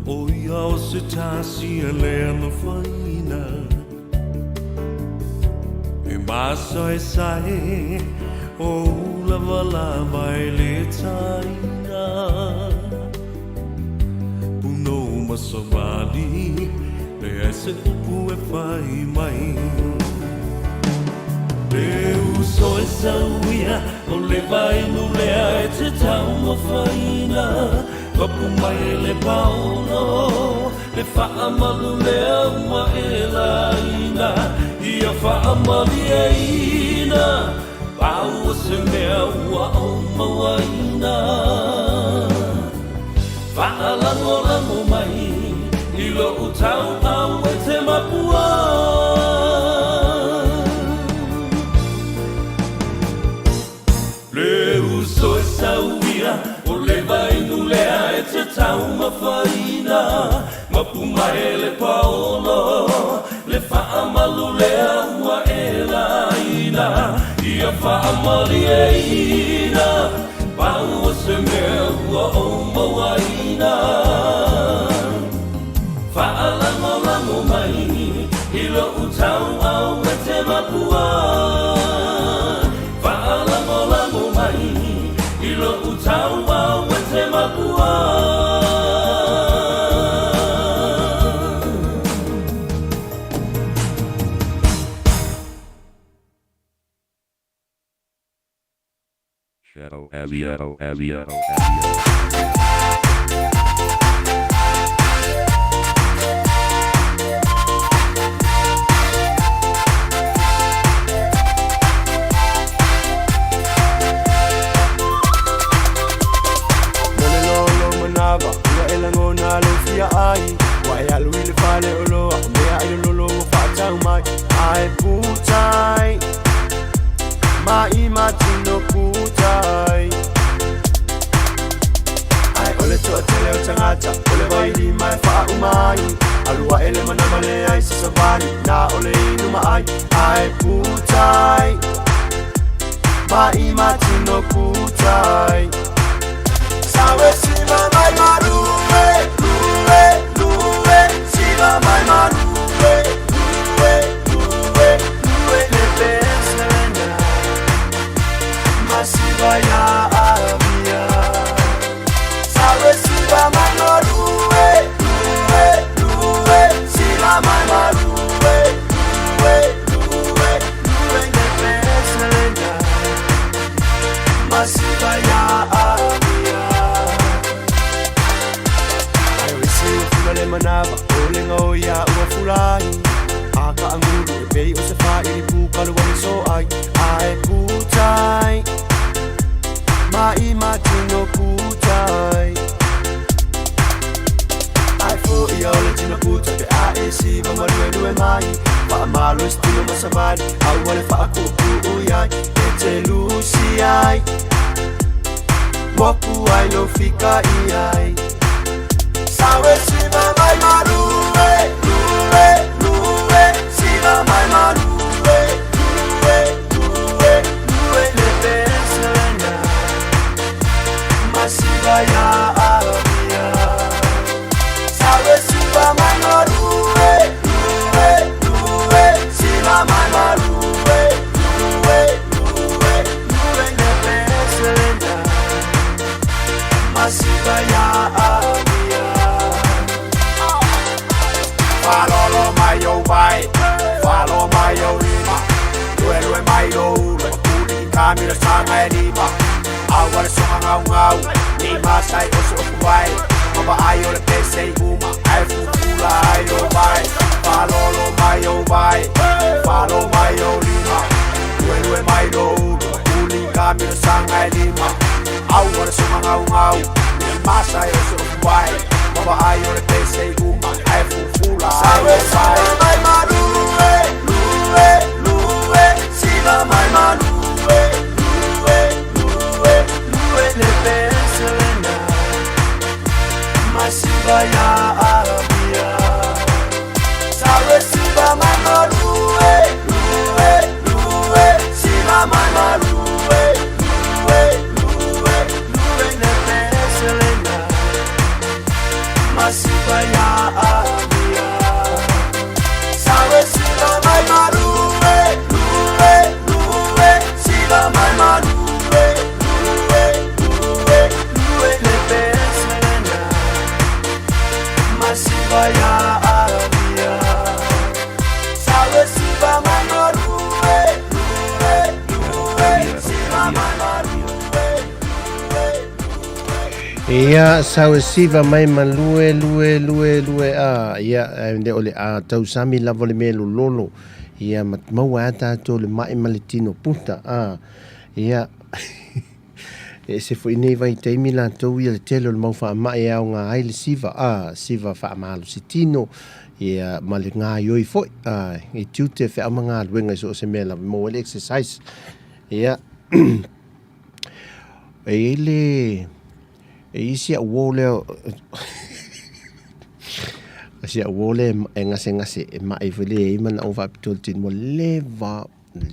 o ia o se tasi e le alofaina. E masaesae o ulavalava e le taina. Punou ma savali leai se upu e fai mai. Le uso e sauia o le vainu lea e te taumafaina. Papu mai le paolo le faamalu lea ua e laina. Ia faamalieina pau o se mea ua ou mauaina. Faalagolago mai i lou tauau e te mapua. Le uso e sauia o le vainu lea e te taumafaina. Mapu mai le paolo le faamalu lea ua e laina. Ia faamalieina pau o se mea ua ou mauaina. Faalagolago mai i lou tauau e te mapua. Faalagolago mai i lou tauau e te mapua. Shadow L E O L E O L E O. Mo le lolo manava ua e lagona lou fia ai. Ua e alu i le fale oloa o mea ai lololo ua faatau mai. Ae putai ma i matino putai. Ae o le toatele o tagata o le vailima e faauma ai. Alu ae le manava leai se savali na o le inu ma ai. Ae putai ma i matino putai. Sawe siva mai marue, lue, lue, siva mai marue, lue, lue, lue, le peselena, masiva ya. lenga o ia ua fulai A ka angulu e pei o se whairi pū kalu wani so ai Ae putai Ma i matino putai Ai fo ia o le tino puta pe a e siva ma lue lue mai Wha malo e stilo masavali Au wale wha kuku ui ai E te lusi ai Moku ai lo fika i ai Sawe siva mai marue Lue, lue Siva mai marue Lue, lue, lue Le peselena Masiva ya avia Sawe siva mai marue Lue, lue Siva mai marue Lue, lue, lue Le peselena Masiva ya avia Falolo mai o vai Falo mai o lima Lue lue mai o ulo Makuli kamila sanga e lima Aua le songa ngau ngau Ni masai o se oku vai Maba ai o le pese i uma Ai fufula ai o vai Falolo mai o vai Falo mai o lima Lue lue mai o ulo Makuli kamila sanga e lima Aua le songa ngau ngau Ni masai o se oku vai Maba ai o le pese i uma Ai fufula ai o vai Mai marue, lue, lue Siva mai marue, lue, lue, lue Le peselena Masiva ya avia Sawe siva mai marue, lue, lue Siva mai marue, lue, lue, lue Le peselena Masiva ya avia Sawe siva mai marue, lue, lue Siva mai marue, lue, lue, lue Le peselena Masiva ya avia Sawe siva mai marue, lue, lue Siva mai marue, Ia sau e siva mai ma lue lue lue lue a ia e le o le a tausami lava le mea lololo ia ma maua ai tatou le mai ma le tino puta a ia e se foi nei vaitaimi latou ia le tele o le mau faamai e aoga ai le siva a siva faamalosi tino ia ma le gaioi foi a e tiute feau ma galuega i so o se mea lava e maua ai le exercise ia e i ai le e i ai si au uo lea si au uo lea e gasegase e mai foi le i ai manaoga faapitoa i le tino ua leva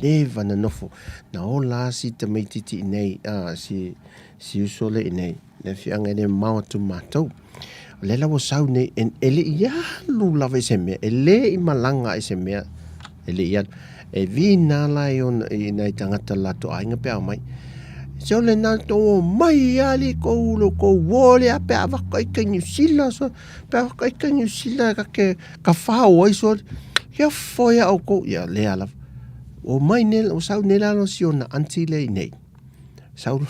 leva na nofo na ola lava si tamaititi iinei a si si uso le iinei le afiaga e le mamao atu ma matou o lea la ua sau nei e le i alu lava i se mea e le i malaga i se mea e le i alu e vina la i ona i nai tagata o le latou aiga pe a omai Se o lena tou omai ali kou lo kou uo lea pe a vaka i kai Niu Sila so pe a vaka i kai Niu Sila ka ke ka fao ai so kia foi a kou ia lea lava. O mai nei o sau nei lalo si ona aunty le i nei. Sau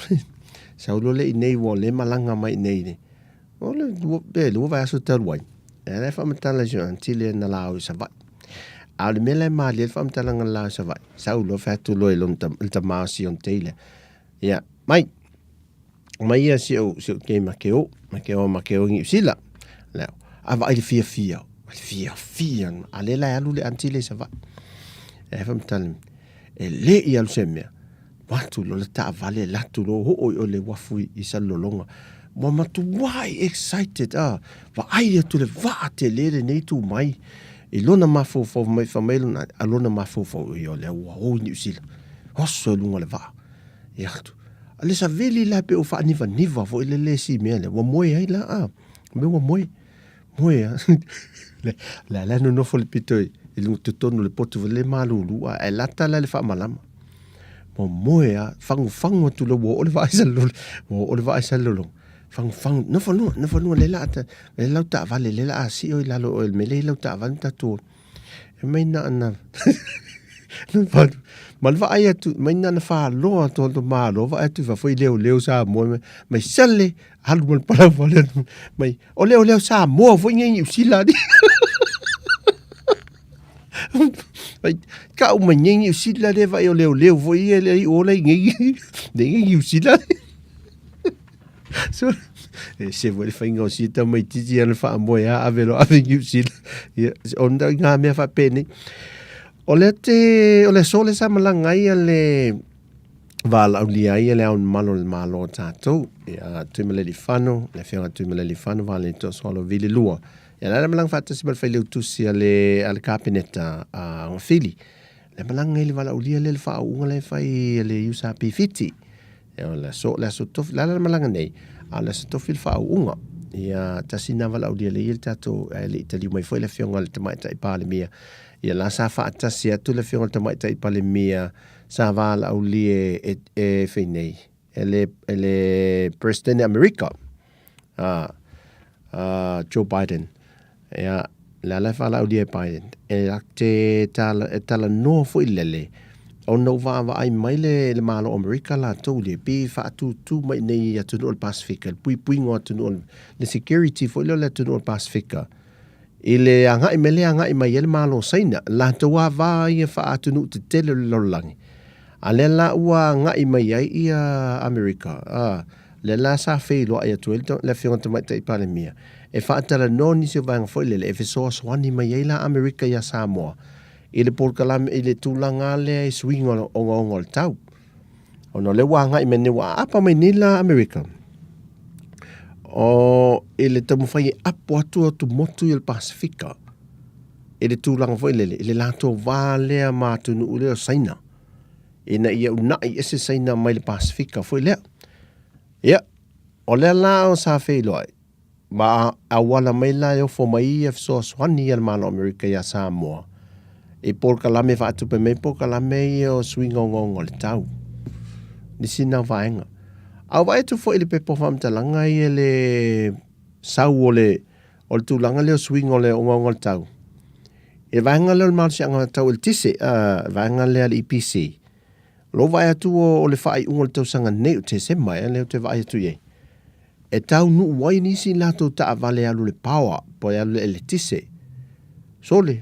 sau lo le i nei ua le malanga mai nei nei. O le lua pe lua vaiaso talu ai. E le faamatala si ona aunty le na la au i Savaii. A o le mea la e malie le faamatalaga na la au i Savaii, sau loa fai atu loa i lona le tama o si ona teile. Ia, mai, mai ia si ou, si ou kei ma ke o, ma ke o ma ke o i Niu Sila. Lea, a vaai le fiafia, le fiafia, a lea la e alu le aunty le i Savaii. E faamatala, e le i alu se mea. Atu loa le taavale alu atu loa oo i o le uafu i Salelologa. Ua matuai excited a, vaai atu le vaa tele lenei tu mai i lona mafaufau mai fai mai lona a lona mafaufau ia o lea ua o i Niu Sila. Oso i luga o le vaa. Ia atu. A le savili la pe o faanivaniva foi le le si mea lea. Ua moe ai la a. Mea ua moe. Moe a. Le le la nonofo le pito i luga totonu o le potu le malulu a e lata la le faamalama. Ua moe a, fagufagu atu loa ua oo le vaa i Salelologa, ua oo le vaa i Salelologa, fagufagu, nofo luga, nofo luga lea o le a ta, lea lau taavale lea o le a sii oe i lalo o le mea lea e i ai lau taavale ma tatou o. E mai na ona ma le vaai atu, mai na ona faloa atu o malo, vaai atu i fafo i leoleo Samoa, mai sale, alu ma le palau fale, mai, o leoleo Samoa foi nei i Niu Sila. tau mai nei Niu Sila lea vaai o leoleo foi ia le iu ola i nei nei Niu Sila. So, e se foi le faiga o sia tamaitiiti ana faamoe a ave loa ave i Niu Sila. Ia, ona i ngā mea faapenei. O le te, o le aso le sa malaga ai a le valaaulia ai le Ao Mamalu o le Malo o tatou, ia Tuimalealiifano, le Afioga Tuimalealiifano Vaaletoa Sualauvi II. Ia la le malaga faatasi ma le failautusi a le, a le Kapeneta a Gafili. Le malaga i le valaaulia lea le faauuga la e fai a le USP Fiti. Ia o le aso, le aso tofi, la la le malaga nei, a o le aso tofi le faauuga. Ia tasi na valaaulia lea i le tatou, ae le i taliu mai foi le Afioga i le Tamaitai Palemia. Ia la sa faatasi atu le Afioga i le Tamaitai Palemia sa valaaulia e, e fai nei, e le, e le President Amerika, a, a Joe Biden. Ia, le ala e valaaulia e Biden, e la te tala, e talanoa foi lele, ona ua vaavaai mai le, le Malo o Amerika latou le pe faatūtū mai nei i atunuu o le Pasefika, le puipuiga o atunuu o le, le security foi lea o le atunuu o le Pasefika. I le agai mai le agai mai ai le Malo o Saina, latou ava ia faaatunuu tetele o le lalolagi. A lea la ua agai mai ai ia Amerika, a, lea la sa feiloai atu ai le Afioga i le Tamaitai Palemia e faatalanoa nisi o vaega foi lele e fesoasoani mai ai la Amerika iā Samoa i le polokalame, i le tulaga lea i suiga o le ogaoga o le tau. Ona o lea ua agai mai nei, ua aapa mai nei la Amerika o i le taumafai e apo atu atumotu i le Pasefika i le tulaga foi lele, i le latou va lea ma atunuu lea o Saina, ina ia una'i ese Saina mai le Pasefika foi lea. Ia, o lea la o sa feiloai, ma auala mai la e ofo mai ia fesoasoani a le Malo o Amerika iā Samoa, i polokalame faatupe mai polokalame ia o suiga ogaoga o le tau. Nisi na vaega. A o vaai atu foi i le pepa o faamatalaga ia le sau o le o le tulaga lea o suiga o le ogaoga o le tau. I le vaega lea o le malosiaga tau eletise, a, vaega lea a le EPC, o lou vaai atu o, o le faaiuga o le tausaga nei o Tesema, ea lea ou te vaai atu i ai, e taunuu ai nisi latou taavale e alu i le power, po e alu i le eletise. Sole.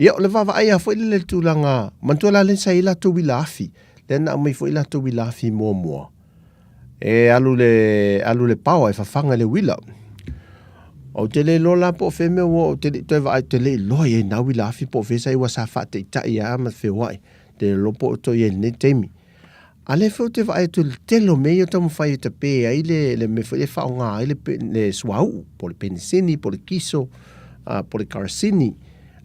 Ia, o le vaavaai lava foi lele i le tulaga, manatua la lea sa i ai latou uila afi, lea na aumai foi latou uila afi muamua. E alu le, alu le paoa e fafaga i le uila. Ou te le iloa la po o fea mea ua, ou te le i toe vaai, ou te le iloa i ai na uila afi po o fea sa i ua sa faataitai lava ma feoai. Te le iloa po o toe i ai i lenei taimi. A lea foi ou te vaai atu i le tele o mea ia o taumafai e tape ai le, le mea foi e faaaoga ai le, le suauu, po o le penisini, po o le kiso, po o le karasini.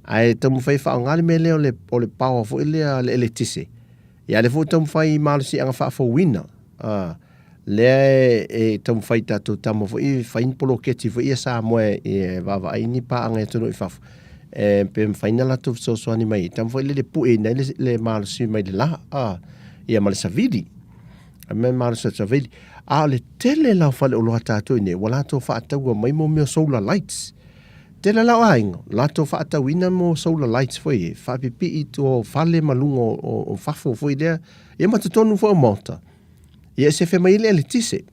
Ae taumafai e faaaoga le mea lea o le, o le paoa foi lea, le eletise. Ia lea foi ua taumafai i malosiaga faafouina, a, lea e taumafai i tatou tama foi e fai ni poloketi foi ia Samoa e vaavaai ni paaga i atunuu i fafo, e, pe mafai ona latou fesoasoani mai ai. Tama foi lele pueina ai le, le malosi mai le la, a, ia ma le savili. A mea malosi o le savili. A o le tele la o faleoloa a tatou i inei, ua latou faataua mai mo mea o solar lights. Tele la o aiga, latou faatauina mo solar lights foi e faapipii i tua o fale ma luga o fafo foi lea, ia ma totonu foi o maota. Ia e sefe mai ai le eletise.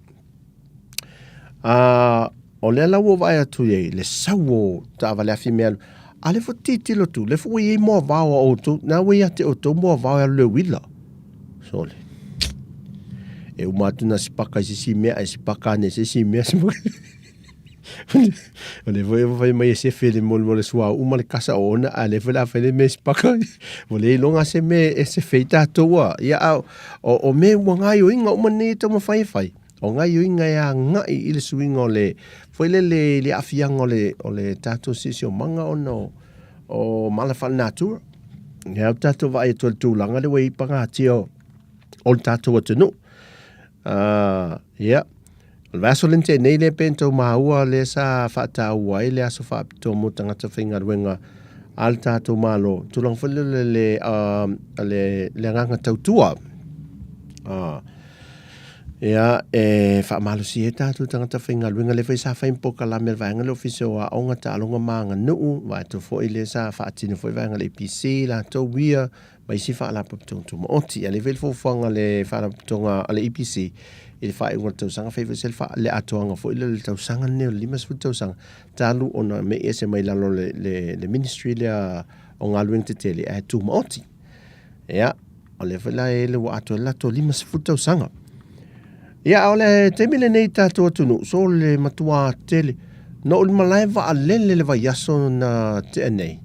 A, o lea la ua ou vaai atu i ai, le sau o taavale afi mea alu. A lea foi tilotilo atu, lea foi ua i ai moavao a outou, na ua ia te outou moavao e alu i le uila. Sole. E uma atu na sipaka i se isi mea, ae sipaka ane i se isi mea. O lea foi ua fai mai e sefe le mo le suauu ma le kasa o ona, a lea foi o le a fai le mea e sipaka. Ua le iloga se mea e sefe ai tatou a. Ia, a o mea ua gaoioiga uma nei e taumafai e fai, o gaoioiga e agai i le suiga o le, foi lele i le aafiaga o le, o le tatou siosiomaga ona o mala faalenatura. Ia, ua tatou vaai atu i le tulaga lea ua i ai pagatia o le tatou atunuu. Ia, o le vaiaso lea na tea nei lea pei ona outou maua lea sa faataua ai le aso faapitoa mo tagata faigaluega a le tatou Malo, tulaga foi lele le, le, le agaga tautua. Ia, e faamalosia ai tatou tagata faigaluega, lea foi sa fai ma polokalame a le vaega lea Ofisa o Aoga, Taaloga ma Aganuu, vaeatu foi lea sa faatino foi vaega a le EPC, latou ia. ma isi faalapotopotoga tumaoti. A lea foi le fuafuaga a le faalapotopotoga a le EPC i le faaiuga o le tausaga, fai foi se le atoaga foi lea o le tausaga lenei o le 50 tausaga talu ona mei ese mai lalo o le, le, le ministry lea o galuega tetele ae tumaoti. Ia, o lea foi la e le ua atoa le latou 50 tausaga. Ia, a o le taimi lenei tatou atunuu, so le matua tele. Na ou i le malae vaalele le vaiaso na tea nei.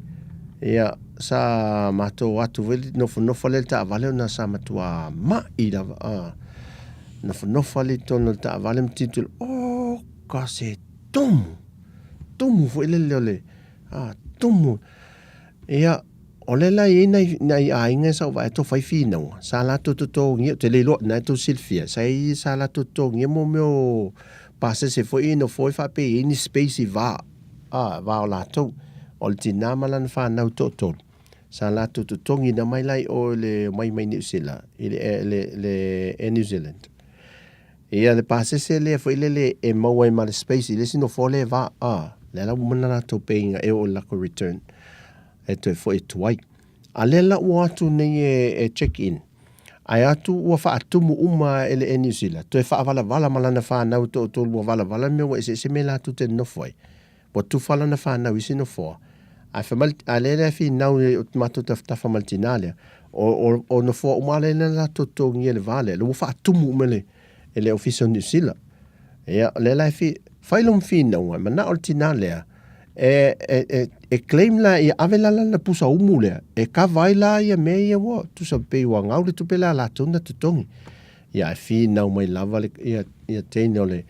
Ia, sa matou atu foi nofonofo lea i le taavale ona sa matua mai lava. Ah, nofonofo lea i totonu o le taavale ma tilotilo, oh, ka se tumu. Tumu foi lele o le, ah, tumu. Ia, o lea la e i ai nai, nai aiga sa ou vaai atu o fai finauga, sa latou totogia, ou te le iloa, na e tou silafia, sa i, sa latou totogia mo mea o pasese foi ia i nofoa e faapea e i ai ni space i va, a, va o latou. O le tinā ma lana fanau toatolu, sa latou totogiina mai la i o i le omai mai Niu Sila, i le, le, le Air New Zealand. Ia le pasese lea foi lele e maua ai ma le space i le isi nofoa lea e va, a, lea la ua uma ona latou pay ina e oo i le latou return e toe foi atu ai. A lea la ua o atu nei e, e check in, ae atu ua faatumu uma e le Air New Zealand, toe faavalavala ma lana fanau e toatolu ua valavala le mea ua eseese mea latou te nonofo ai. Ua tufa lana fanau i isi nofoa, ae fai mai, a lea lea finau i o matou tafatafa ma le tinā lea, o, o, o nofoa uma lea na latou totogia i le va lea, lea ua faatumu uma e le, e le Ofisa o Niu Sila. Ia, o lea la e fi, fai lou finauga, e manao le tinā lea, e, e, e, e claim la ia ave la lana pusa umu lea, e kava ai la ia mea ia ua, tusa pei ua gau le tupe lea a latou na totogi. Ia, ae finau mai lava le, ia, ia teine o le,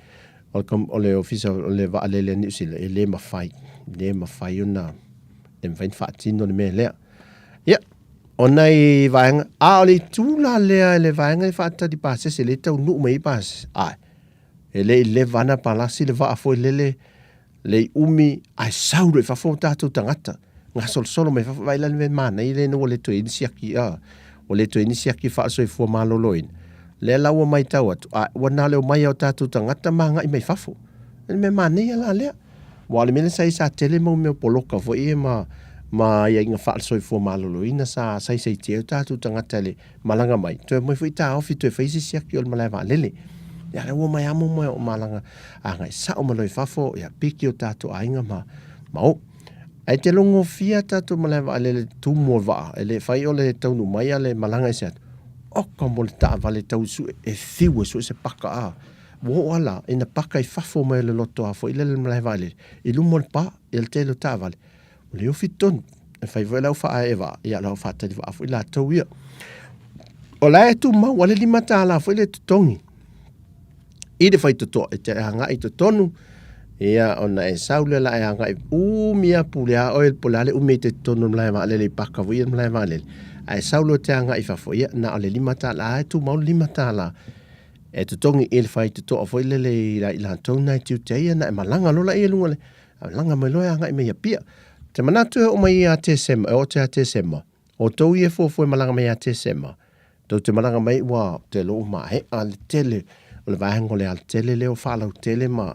O le Ofisa o le Vaalele a Niu Sila, e le mafai, le mafai ona, le mafai ona faatino le mea lea. Ia, o nai vaega, a o le itu la lea i le vaega e faatali pasese, le taunuu mai ai pasese, ai, e le i leva ana palasi le vaa foi lele, le i umi, ae sau loa i fafo o tatou tagata, gasolosolo mai fafo, vaai la le mea manaia lea ina ua le toe i ai ni siaki, a, ua le toe i ai ni siaki faasoifua maloloina. Lea la ua matau atu, a, ua na o le omai lava o tatou tagata ma agai mai fafo. O le mea manaia la lea. Aua o le mea lea sa i ai sa tele mau mea o poloka foi ia ma, ma aiaiga faale-soifua maloloina sa saisaitia ai o tatou tagata i le malaga mai, toe omai foi taofi toe fai se siaki o le malae vaalele. Ia lea ua omai lava mo malaga agai sao mai loa i fafo, ia piki o tatou aiga ma, ma o. Ae te logofia tatou malae vaalele tumu o le vaa, e le fai o le taunuu mai a le malaga ese atu. Oka mo le taavale tau sue, e fiu e sue se paka a. Ua oo lava la, ina paka i fafo mai o le lotoa foi lele le malae vaalele, i luma o le pa, ia le tele o taavale. Ua le ofi tonu. E fai foi lau faaee vaa, ia lau faatali vaa foi latou ia. O la e tumau a le $5 foi le totogi i le faitotoa e te agai i totonu, ia ona e sau lea la e agai umi a pule a oe po o le a le umi e te totonu o le malae vaalele i paka foi ia le malae vaalele. Ae sau loa e te agai i fafo, ia na o le $5 e tumau le $5 e totogi i le faitotoa foi lele i la i latou na e tiute ai ona e malaga loa laia i luga o le malaga mai loa e agai mai i Apia. Te manatu e oo mai ia Tesema, e oo atu ia Tesema, o tou ia e fuafua e malaga mai ia Tesema, tou te malaga mai ua te lou maea le tele o le vaega o le alatele lea o faalautele ma,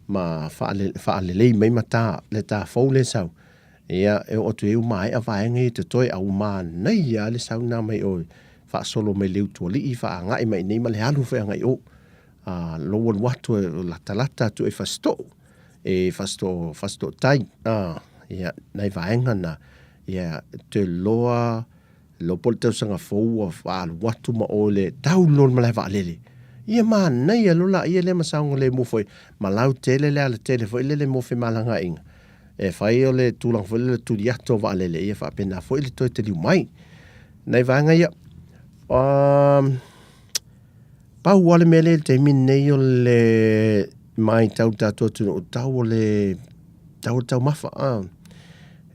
ma faalelei mai ma ta, le ta fou lea e sau. Ia, e oo atu i ai ua maea vaega ia totoe, a ua manaia lava le sau lena mai o faasolo mai le Utualii, faaagai mai i inei ma le alu foi agai i o. A, lou alu atu e latalata atu e Fasitoo, e Fasitoo, Fasitoo tai, a, ia, nai vaega na, ia, te loa, loa po o le tausaga fou ua alu atu ma oe le tau loa le malae vaalele. Ia manaia loa laia lea ma saogalemu foi, ma lautele le alatele foi lele mo femalagaaiga. E fai o le tulaga foi lele o le tuli atu o vaalele, ia faapena foi le toe taliu mai. Nai vaega ia. Um, Pau lava le mea lea i le taimi lenei o le matau i le tatou atunuu, tau o le tau o le taumafa. Ah.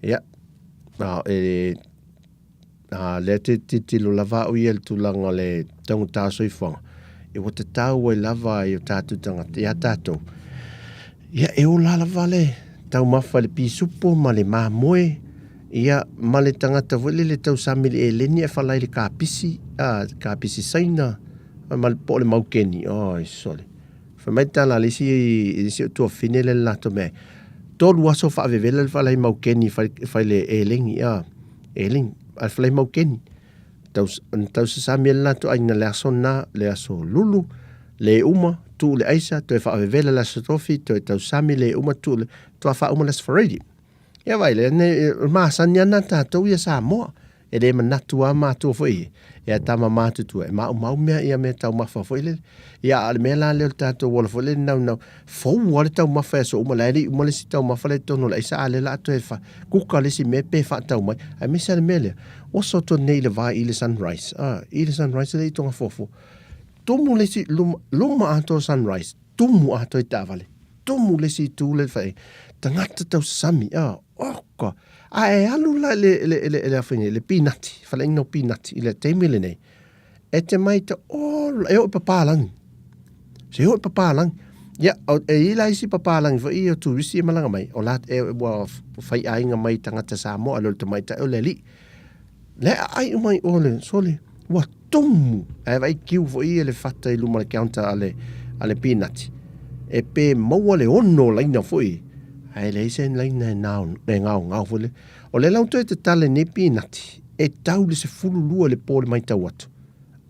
Ia, a, e, a, lea te tilotilo lava au ia i le tulaga o le taugata o le soifuaga, e ua tatau ai lava i o tatou tagata, ia tatou, ia e ola lava le taumafa i le pisupo ma le mamoe, ia ma le tagata foi lele tausami i le eleni ae falai i le kapisi, a, kapisi Saina, ma le, po o le maukeni, oi sole. Fai mai le tala a le isi, le isi o tuafafine lea le latou mea, tolu aso faavevela le falai maukeni fai, fai le eleni, a, eleni, a le falai maukeni. Tau, na tausasami e le latou aiga i le aso lena, le aso Lulu, le uma, tuu le aisa, toe faavevela le aso Tofi, toe tausami le uma, tuu le, toa faauma le aso Faraidi. Ia vaai lea, ne, o le masani lava lena a tatou ia Samoa. E le manatu lava matua foi ia, ia tama matutua, e maumau mea ia mea taumafa foi lele. Ia a o le mea la lea o le tatou ola foi lele naunau, fou lava le taumafa i aso uma, la e le i uma le isi taumafa la i totonu o le aisa, a o lea o le a toe fa, kuka le isi mea pe faatau mai. Aemaise lava le mea lea, oso atu nei i le va i le Sunrise, a, i le Sunrise lea i Togafuafua. Tumu le isi, luma, luma atoa Sunrise, tumu atoa i taavale, tumu le isi itu lea fai, tagata tausasami, a, oka! A e alu la i le, le, le, le, le, le pinati, faleaiga o pinati i le taimi lenei, e te mai te ola, e oo i papalagi. Se oo i papalagi. Ia, e i la isi papalagi foi ia o turisi e malaga mai, o la, e, ua faiaiga mai tagata Samoa, a le o le tamaitai o le alii. Le aai uma i o le sole, ua tumu. Ae vaai kiu foi ia le fata i luma o le counter a le, a le pinati. E pe maua le ono laina foi, ae leai se laina e nao, e ngaongao foi le. O le lau toe tatala i nei pinati, e tau le 12 i le po le maitau atu.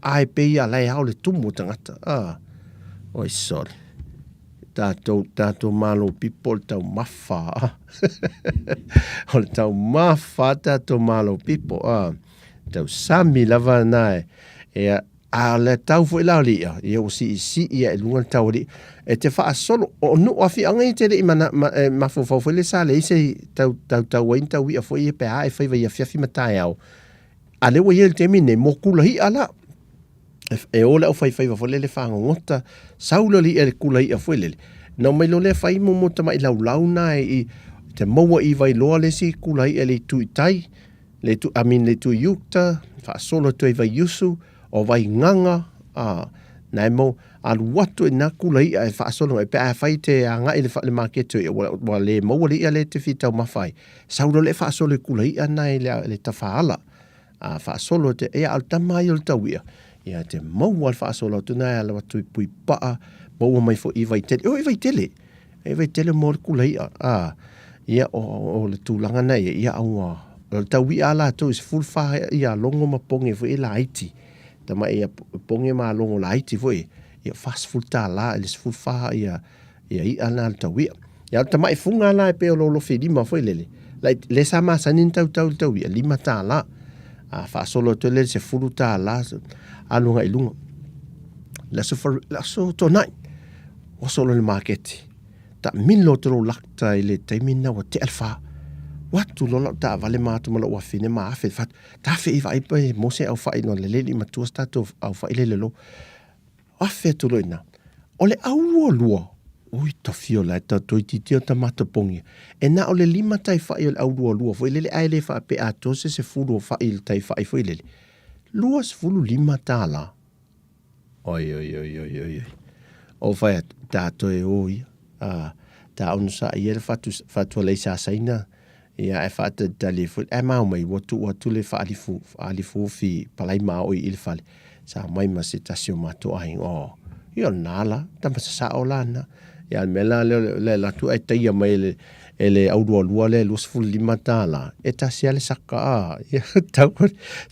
Ae pei a la e ao le tumu o tagata. Ah, oi sole. Tatou, tatou malo pipo o le taumafa. Ah. o le taumafa tatou malo pipo. Ah. Tausami lava na e. Ia, a o le tau foi la o le i'a, ia ua siisii ae i luga le tau o le i'a. E te faasolo, o nuu afiaga ia e te le i mana, ma, e mafaufau foi lea sa leai se tau, tautau ai ni tau i'a foi ia pe a e faiva i afiafi ma taeao. A lea ua i ai le taimi lenei, mo kula i'a la. E, e o le aufaifaiva foi lele fagogota, sau lea o le i'a i le kula i'a foi lele. Na omai loa lea fai mo, mo tamai laulau na e i, te maua i Vailoa le isi kula i'a i le itu i tai, le itu, I mean le itu i uta, faasolo atu ai Vaiusu, o Vaigaga, a, na e mau, alu atu i nā kula i'a e faasolo mai, pe a fai te agai le, le maketi o i'a, ua, ua le maua le i'a lea e te fia taumafa ai, sau loa lea faasolo i kula i'a na i le, le tafaala, a, faasolo te, ia, a o le tama ia o le tau i'a, ia te maua le faasolo atu na e alu atu i Puipa'a, maua mai foi i Vaitele, o i Vaitele, E Vaitele mo le kula i'a, a, ia, o, o le tulaga na ia, ia, ua, o le tau i'a a latou i 14 ia logo ma poge foi e laiti. Tama'i ia poge ma logo laiti foi, ia 40 tālā i le 14 ia, ia i'a na le tau i'a. Ia o le tama'i fuga la e pei o lo lofi lima foi lele, lai, le sa masani ni tautau i le tau i'a, 5 tālā. A faasolo atu ai lea i le 10 tālā, alu agai i luga. Le aso, le aso Toanai, Ua solo i le maketi. Taamilo atu lou lakta i le taimi lena ua tea le fa. Ua atu loa lau taavale ma atu ma lou afine ma afe le fatu. Ta afe i vaai pe mo se aufai no le leli matua se tatou aufai lele lo. Afe atu loa i ina. O le au lualua, ui tafia la e ta toeitiiti o ta matapongia. E na o le lima taifai o le au lualua foi lele ae le faapea atoa se 10 o fai i le taifai foi lele. 25 tālā. Oi, oi, oi, oi, oi, oi. O whai atu, tātou e o ia. A, tā ono sa ia le whatu, whatua lei sa saina. Ia, e whaatalitali e fui. E mau mai, ua tuu atu le whaalifu, whaalifu fi palai maa oi i le fale. Sa mai ma se tasi o mātou aiga. O, ia o nā la, tama sa sa o la na. Ia, le mea la lea, le la atu ai taia mai le, e le aulualua lea 25 tālā, e tasi a le saka a, ia, tau,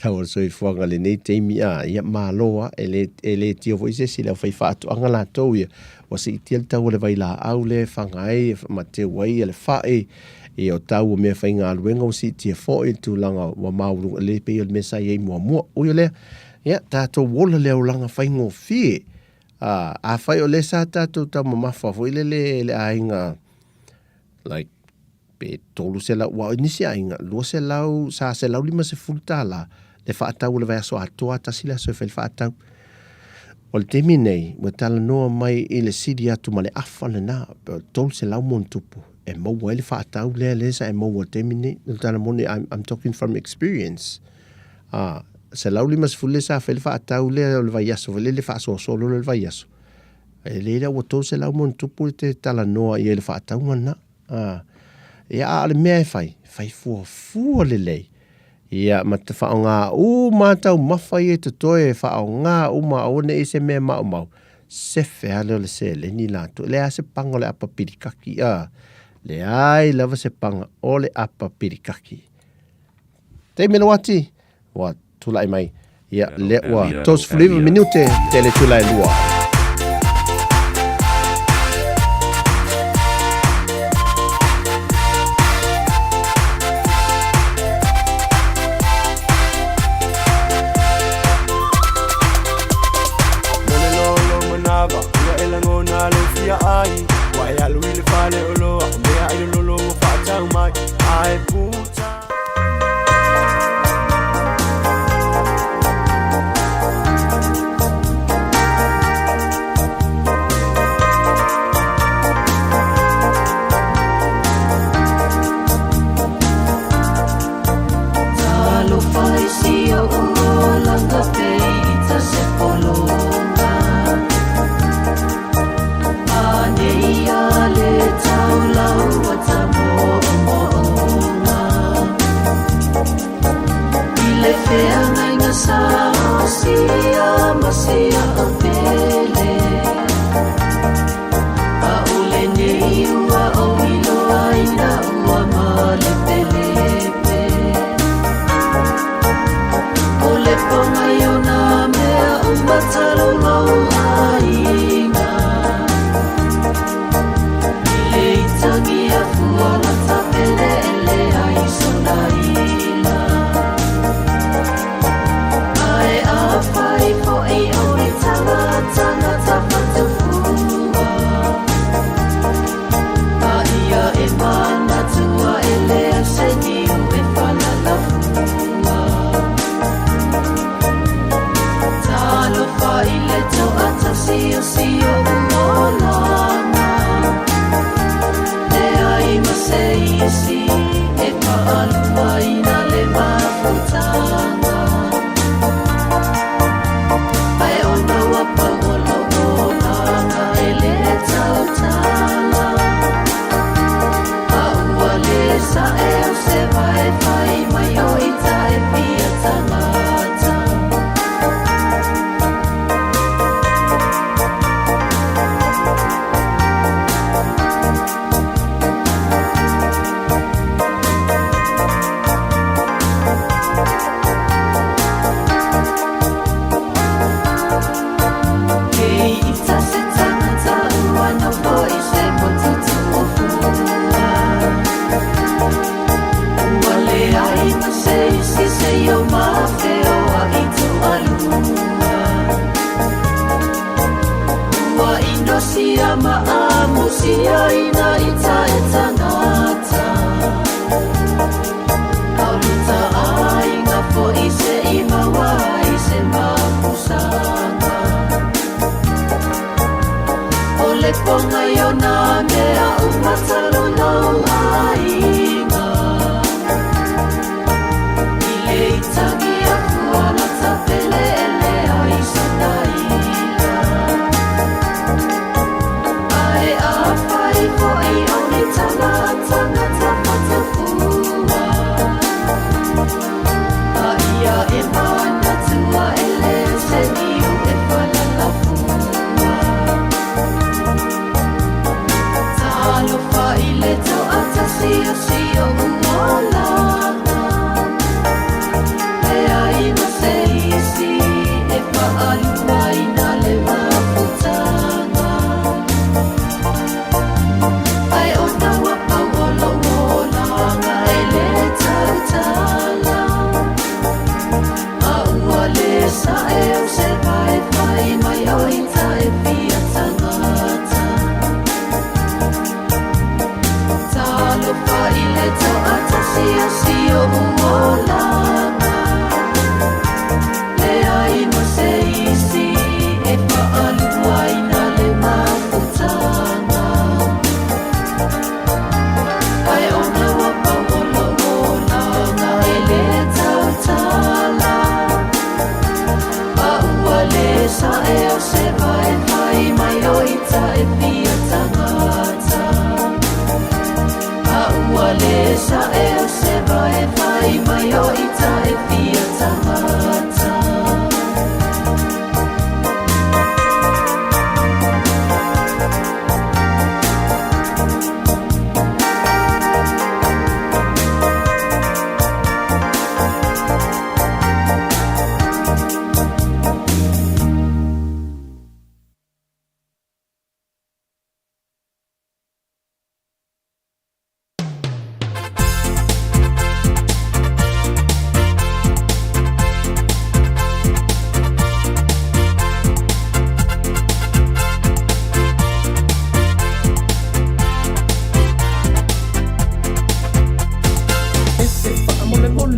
tau o le soifuaga lenei taimi a, ia, malo a, e le, e le tio foi se isi le auwhai whaatuanga latou ia, ua siitia le tau o le vailaau lea e whanga ai, e mateu ai ia le whae, ia o tau o mea faigaluega ua siitia foi le tulaga ua maualuga, le pei o le mea sa i ai muamua. Ui o lea, ia, tatou ola le olaga faigofie, a, afai o lea sa tatou taumamafa foi lele e le aiga, like pe 300 ua nisi aiga 200 sa 150 tālā le faatau o le vaiaso atoa tasi le aso e fai le faatau. O le taimi nei, ua talanoa mai i le sili atu ma le afa lena, pe o le 300 mo ona tupu, e maua ai le faatau lea lea sa e maua i le taimi nei. O le tala moni, I'm talking from experience. Ah, 150 lea sa fai le faatau lea o le vaiaso foi lea le faasoasoa loa lea o le vaiaso. E leila ua 300 ma ona tupu te talanoa i ai le faatauga lena. A, ia, a o le mea e fai, fai fuafua lelei. Ia, ma te whaonga uma taumafa ia i totoe, e whaonga uma aua ne i se mea maumau. Sefe lava lea o le seleni latou. E leai lava se paga o le apa pilikaki, a. Leai lava se paga o le apa pilikaki. Taimi le uati, ua tulai mai. Ia, lea ua 39 minute te le itula e 2. Mo le lolo manava ua e lagona lou fia ai ua e alu i le fale oloa o mea ai lololo ua faatau mai ae puta.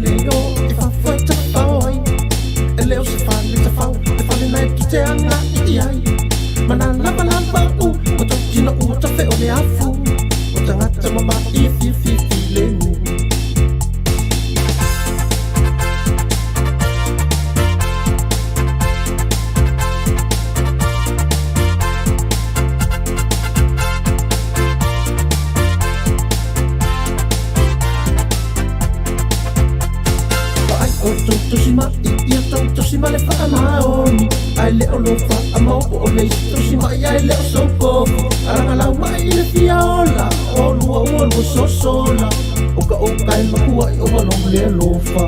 le o i fafo e tafafao ai. E le o se fale tafao, le fale na e tu te aga'i i ai. Ma na lavalava u, ma tautino ua tafe o le afu, o tagata mama'i e fiafia filemu. Vaai o tou tausima'i ia tou tausi ma le faamaoni, ae le o lou faamau po o le isi tausima'i ae le o sou povi. Alagalau mai i le fia ola, o lua ua lua sosola, o ka oukae makua'i o malou le alofa.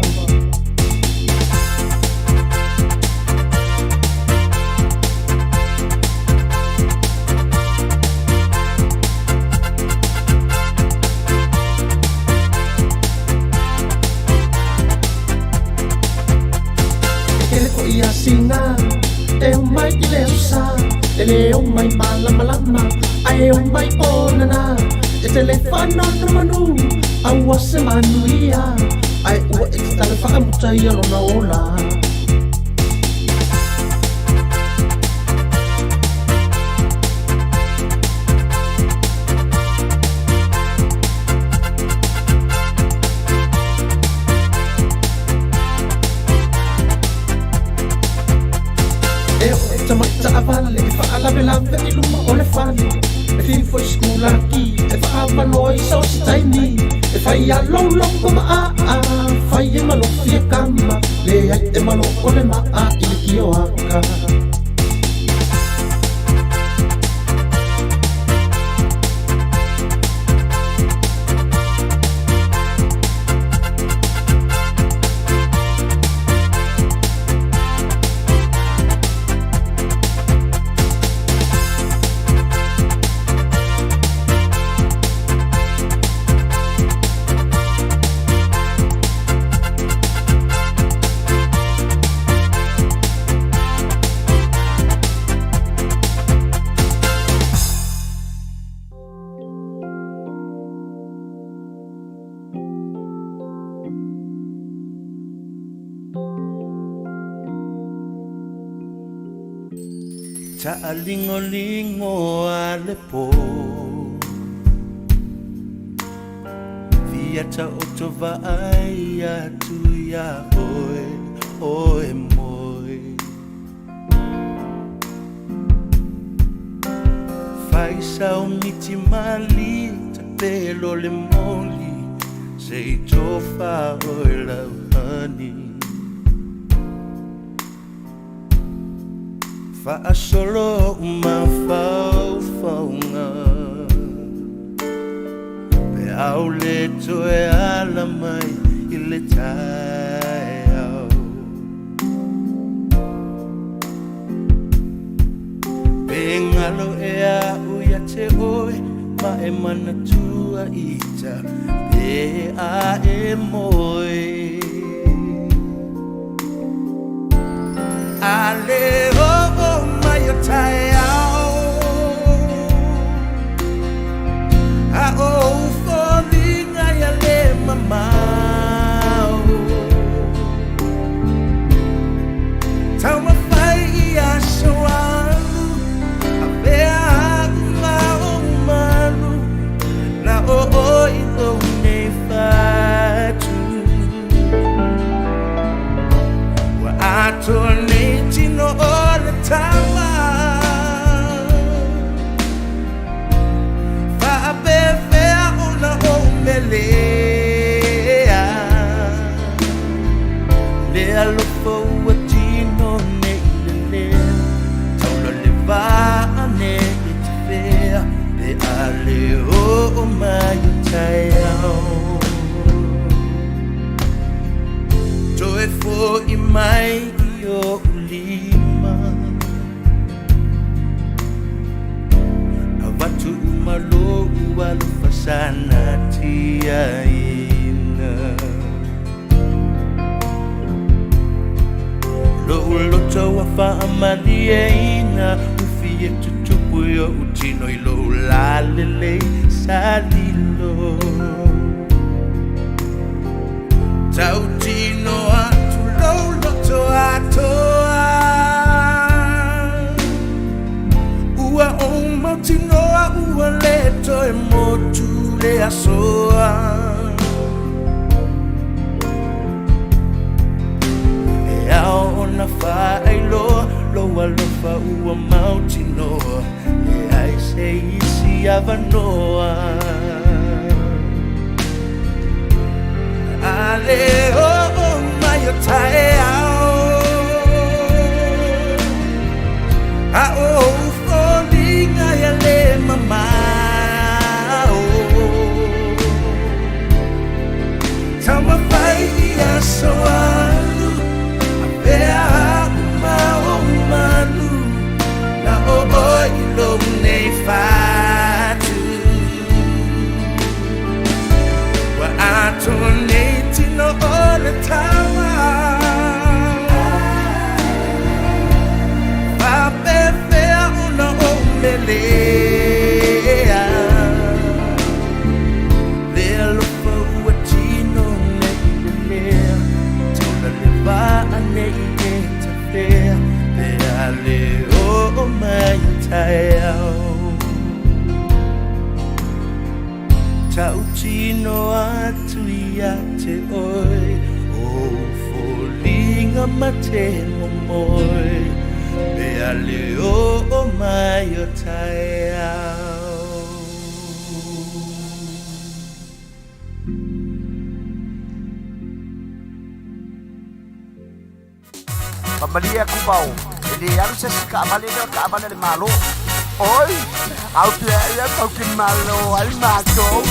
E tele fo'i asiga e omai i le aso Sa, e lē omai malamalama ae omai onana. E te le faanonomanu aua se manuia, ae ua e tatalo faamuta ia lona ola. E oo i tamaʻi taavale e faalavelave i luma o le fale, e fiu foi sikulaki e faaavanoa i so se taimi, e fai aloulou ma maaa, fai e malofie kama, leai e malo o le maa i le kioaka. Taalingolingo a le po Fia taoto vaai atu iā oe, oe moe Faisao miti mali tapelo le moli Se i tofa oe lauhani Faasolo mafaufauga Pe au le toe ala mai i le taeao Pe galo ea au ia te oe ma e manatua ita pe a e moe A le oo mai o taeao A o ou foliga ia le mamao Taumafai i aso alu Avea au ma ou malu Na oo i lou nei fatu Ua atoa nei tino o le tama Faapefea ona ou melea Le alofa ua tino nei lelea Taula le vaa nei tafea Pe a le oo mai o taeao Toe fo'i mai i ou lima Avatu uma lou alofa sa natiaina Lou loto ua faamalieina Ufi e tutupu i ou tino i lou lalelei sa lilo. Tautino atu lou loto atoa. Ua ou mautinoa ua lē toe motu le asoa. E ao ona faailoa lou alofa ua mautinoa leai se isi avanoa. A le oo mai o taeao, a o ou foliga ia lē mamao. Taumafai i aso alu, avea au ma ou malu, na o oe i lou nei fatu. Ua atoa nei tino o le taua. Faapefea ona ou melea. Le alofa ua tino nei i le mea. Taula le vaa nei e tafea. Pe a le oo mai o taeao. Tautino atu ia te oe, o ou foliga ma te momoe. Pe a le oo mai o taeao. Faamalie atu vao, e lē alu se isi taavale lea o le taavale a le Mālō. Oi, au pea ia tau ke malo ai mātou.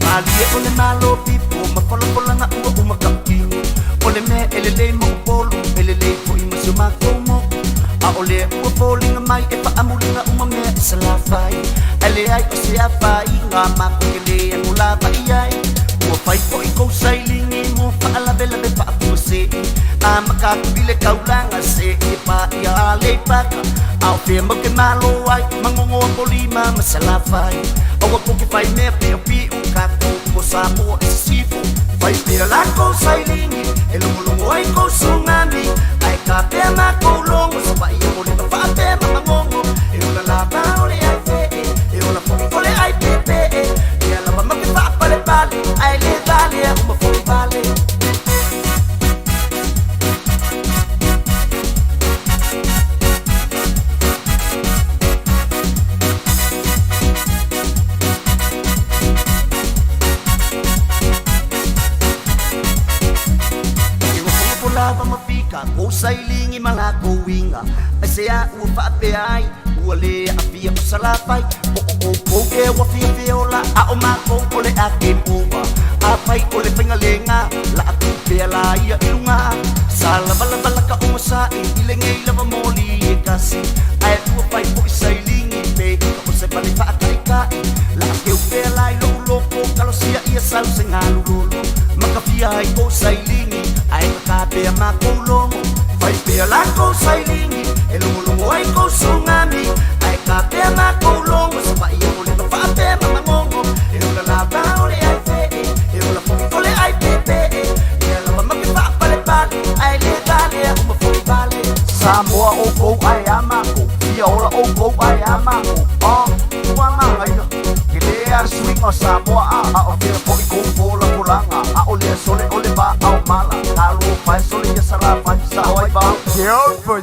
Malie o le Malo pipo ma folafolaga ua uma kaʻutino. O le mea e lelei mo Upolu, e lelei foʻi ma si o matou moku. A o lea ua foliga mai e faamuliga uma mea i Salafai. Ae leai o se afaina matou te lē alu lava i ai. Ua fai foʻi kou sailiga mo faalavelave faafuasei. Amata atu i le taulaga seia paia Aleipata. A o fea matou te malo ai, Magogo Apolima ma Salafai? Aua tou te faimea piupiu, tatou o Samoa i sisifo. Fai pea lakou sailiga e logologo ai kou sugami. Ae kapea makou logo Savaii Apolima faapea ma Magogo. E ola lava o le ai fee, e ola foi o le ai peepee. Ia lava matou te faapalepale, ae lē valea uma foi vale. E ofoofo lava ma fika kou sailiga ma lakou uiga. Aisea ua faapea ai ua lē aafia o Salafai? Po o oukou ea ua fiafia ola, a o makou o le a game over? Afai o le faiga laa tuu pea laia i luga. Sa lavalava laka ogosaʻi i lenei lava moli e tasi. Ae ua fai foʻi sailiga pe ika o se pale faataʻitaʻi. Laa keu pea la i loʻu loko talosia ia sau se galulolo. Makafia ai kou sailiga ae kaká pea makou logo. Fai pea lakou sailiga e logologo ai kou sugami. Ae kapea makou logo Savaii Apolima faapea ma Magogo. E ola lava o le ai fee, e ola foi o le ai peepee. Ia lava matou te faapalepale, ae lē valea uma foi vale. Samoa oukou ae a makou, fia ola oukou ae a makou. Ua manaia, tele a le suiga o Samoa a, a o fea foʻi kou folafolaga? A o lea sole o le vaao mala, talofa e sole ia Salafai, sao ai vao. Fai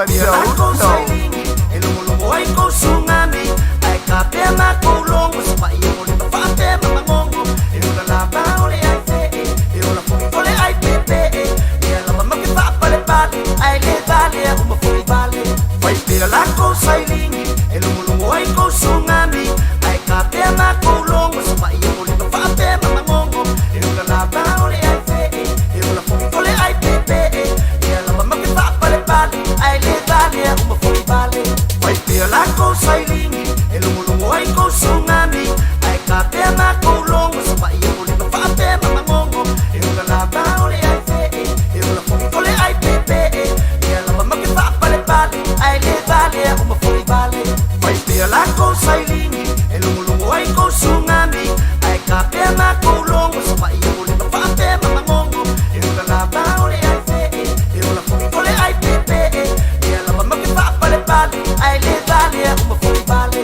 pea lakou sailiga e logologo ai kou sugami. Ae kapea makou logo Savaii Apolima faapea ma Magogo. E ola lava o le ai fee, e ola foi o le ai peepee. Ia lava matou te faapalepale, ae lē valea uma foi vale. Fai pea lakou sailiga e logologo ai kou sugami. Ae kapea makou logo Savaii Apolima faapea ma Magogo. E ola lava o le ai fee, e ola foi o le ai peepee. Ia lava matou te faapalepale, ae lē valea uma foi vale. Fai pea lakou sailiga. sailini E logologo ai kou sugami Ae kapea makou logo Savaʻi o le mafaapea ma magogo E ola lava o le ai feʻe E ola foʻi o le ai pepeʻe Ia lava ma ke faapalepale Ae lē valea uma foʻi vale.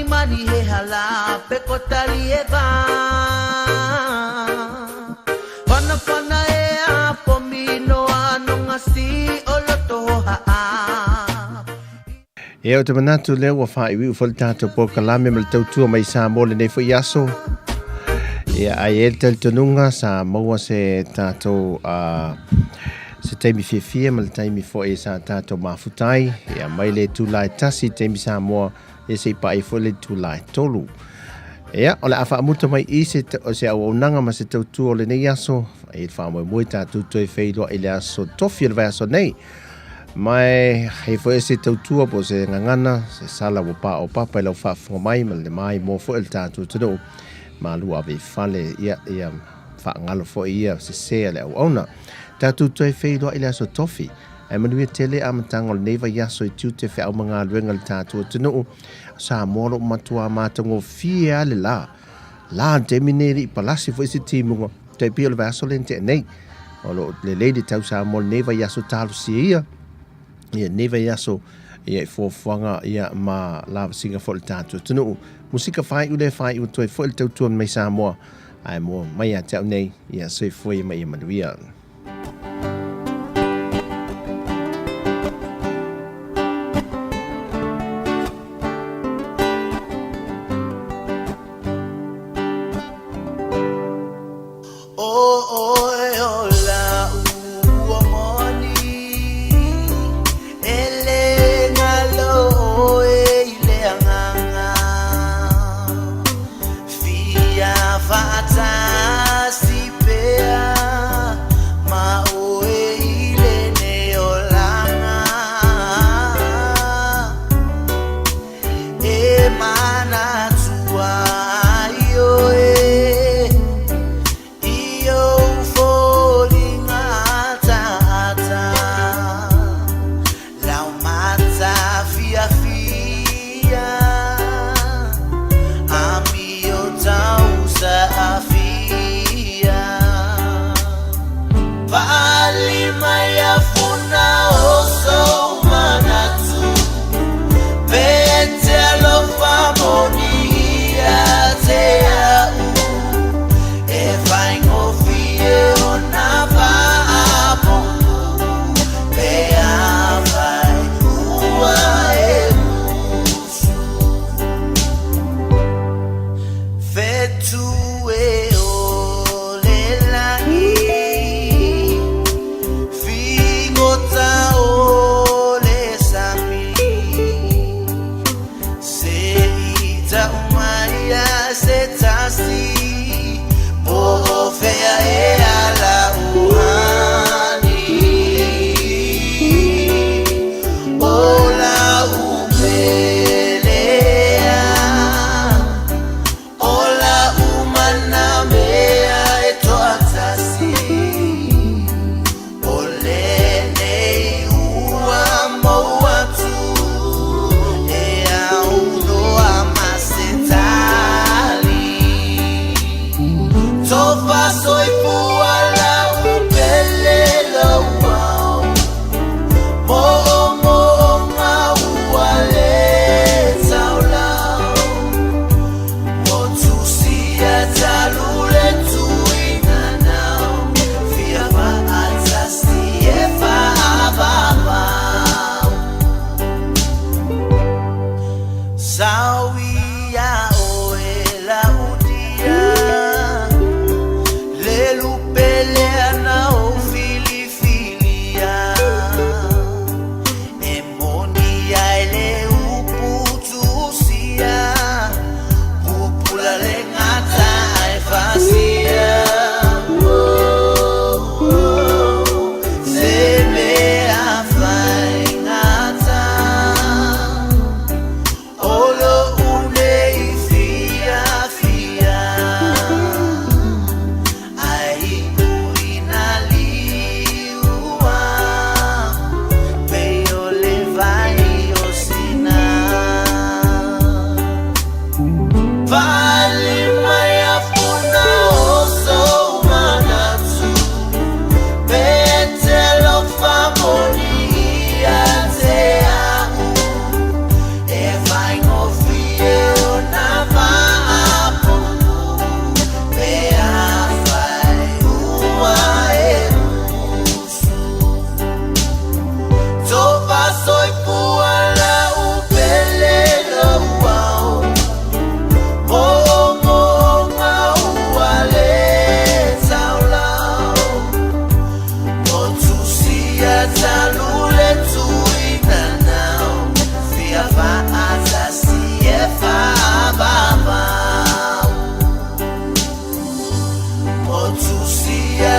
Mani he hala pe ko tali e va. Fana fana e a po mino ano ngasi o loto ha a. Ia, ou te manatu lea ua faaiuiu foi le tatou polokalame ma le tautua mai Samoa lenei foi aso. Ia, ai e le talitonuga sa maua se tatou uh, se taimi fiafia ma le taimi foi sa tatou mafuta ai. Ia, mai le itula e tasi i taimi Samoa, ia se i paai foi le itula e tolu. Ia, o le a faamuta mai i se, se auaunaga ma se tautua o lenei aso, e le faamoemoe tatou toe feiloai i le aso tofi o le vaiaso nei. Ma e hei foi se tautua po o se gagana, se sala ua paopapa i lau faafofoga mai ma le maimoa foi o le tatou atunuu, malu ave i fale, ia, ia faagalo foi ia sese a le auauna. Tatou toe feiloai i le aso tofi. Ae manuia tele amataga o lenei vaiaso i tiute feau ma galuega i le tatou atunuu. Samoa o lo o matuā matagofie lava le la. La le taimi nei e le i palasi foi se timuga, tai pei o le vaiaso lea na tea nei. O lo o lelei le tau Samoa lenei vaiaso talosia ia, ia lenei vaiaso ia i fuafuaga ia ma lavasiga foi o le tatou atunuu. Musika faaiu lea e faaiu atu ai foi le tautua mai Samoa, ae mua mai ia te au nei, ia soifua ia ma ia manuia.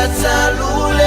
Ia talu.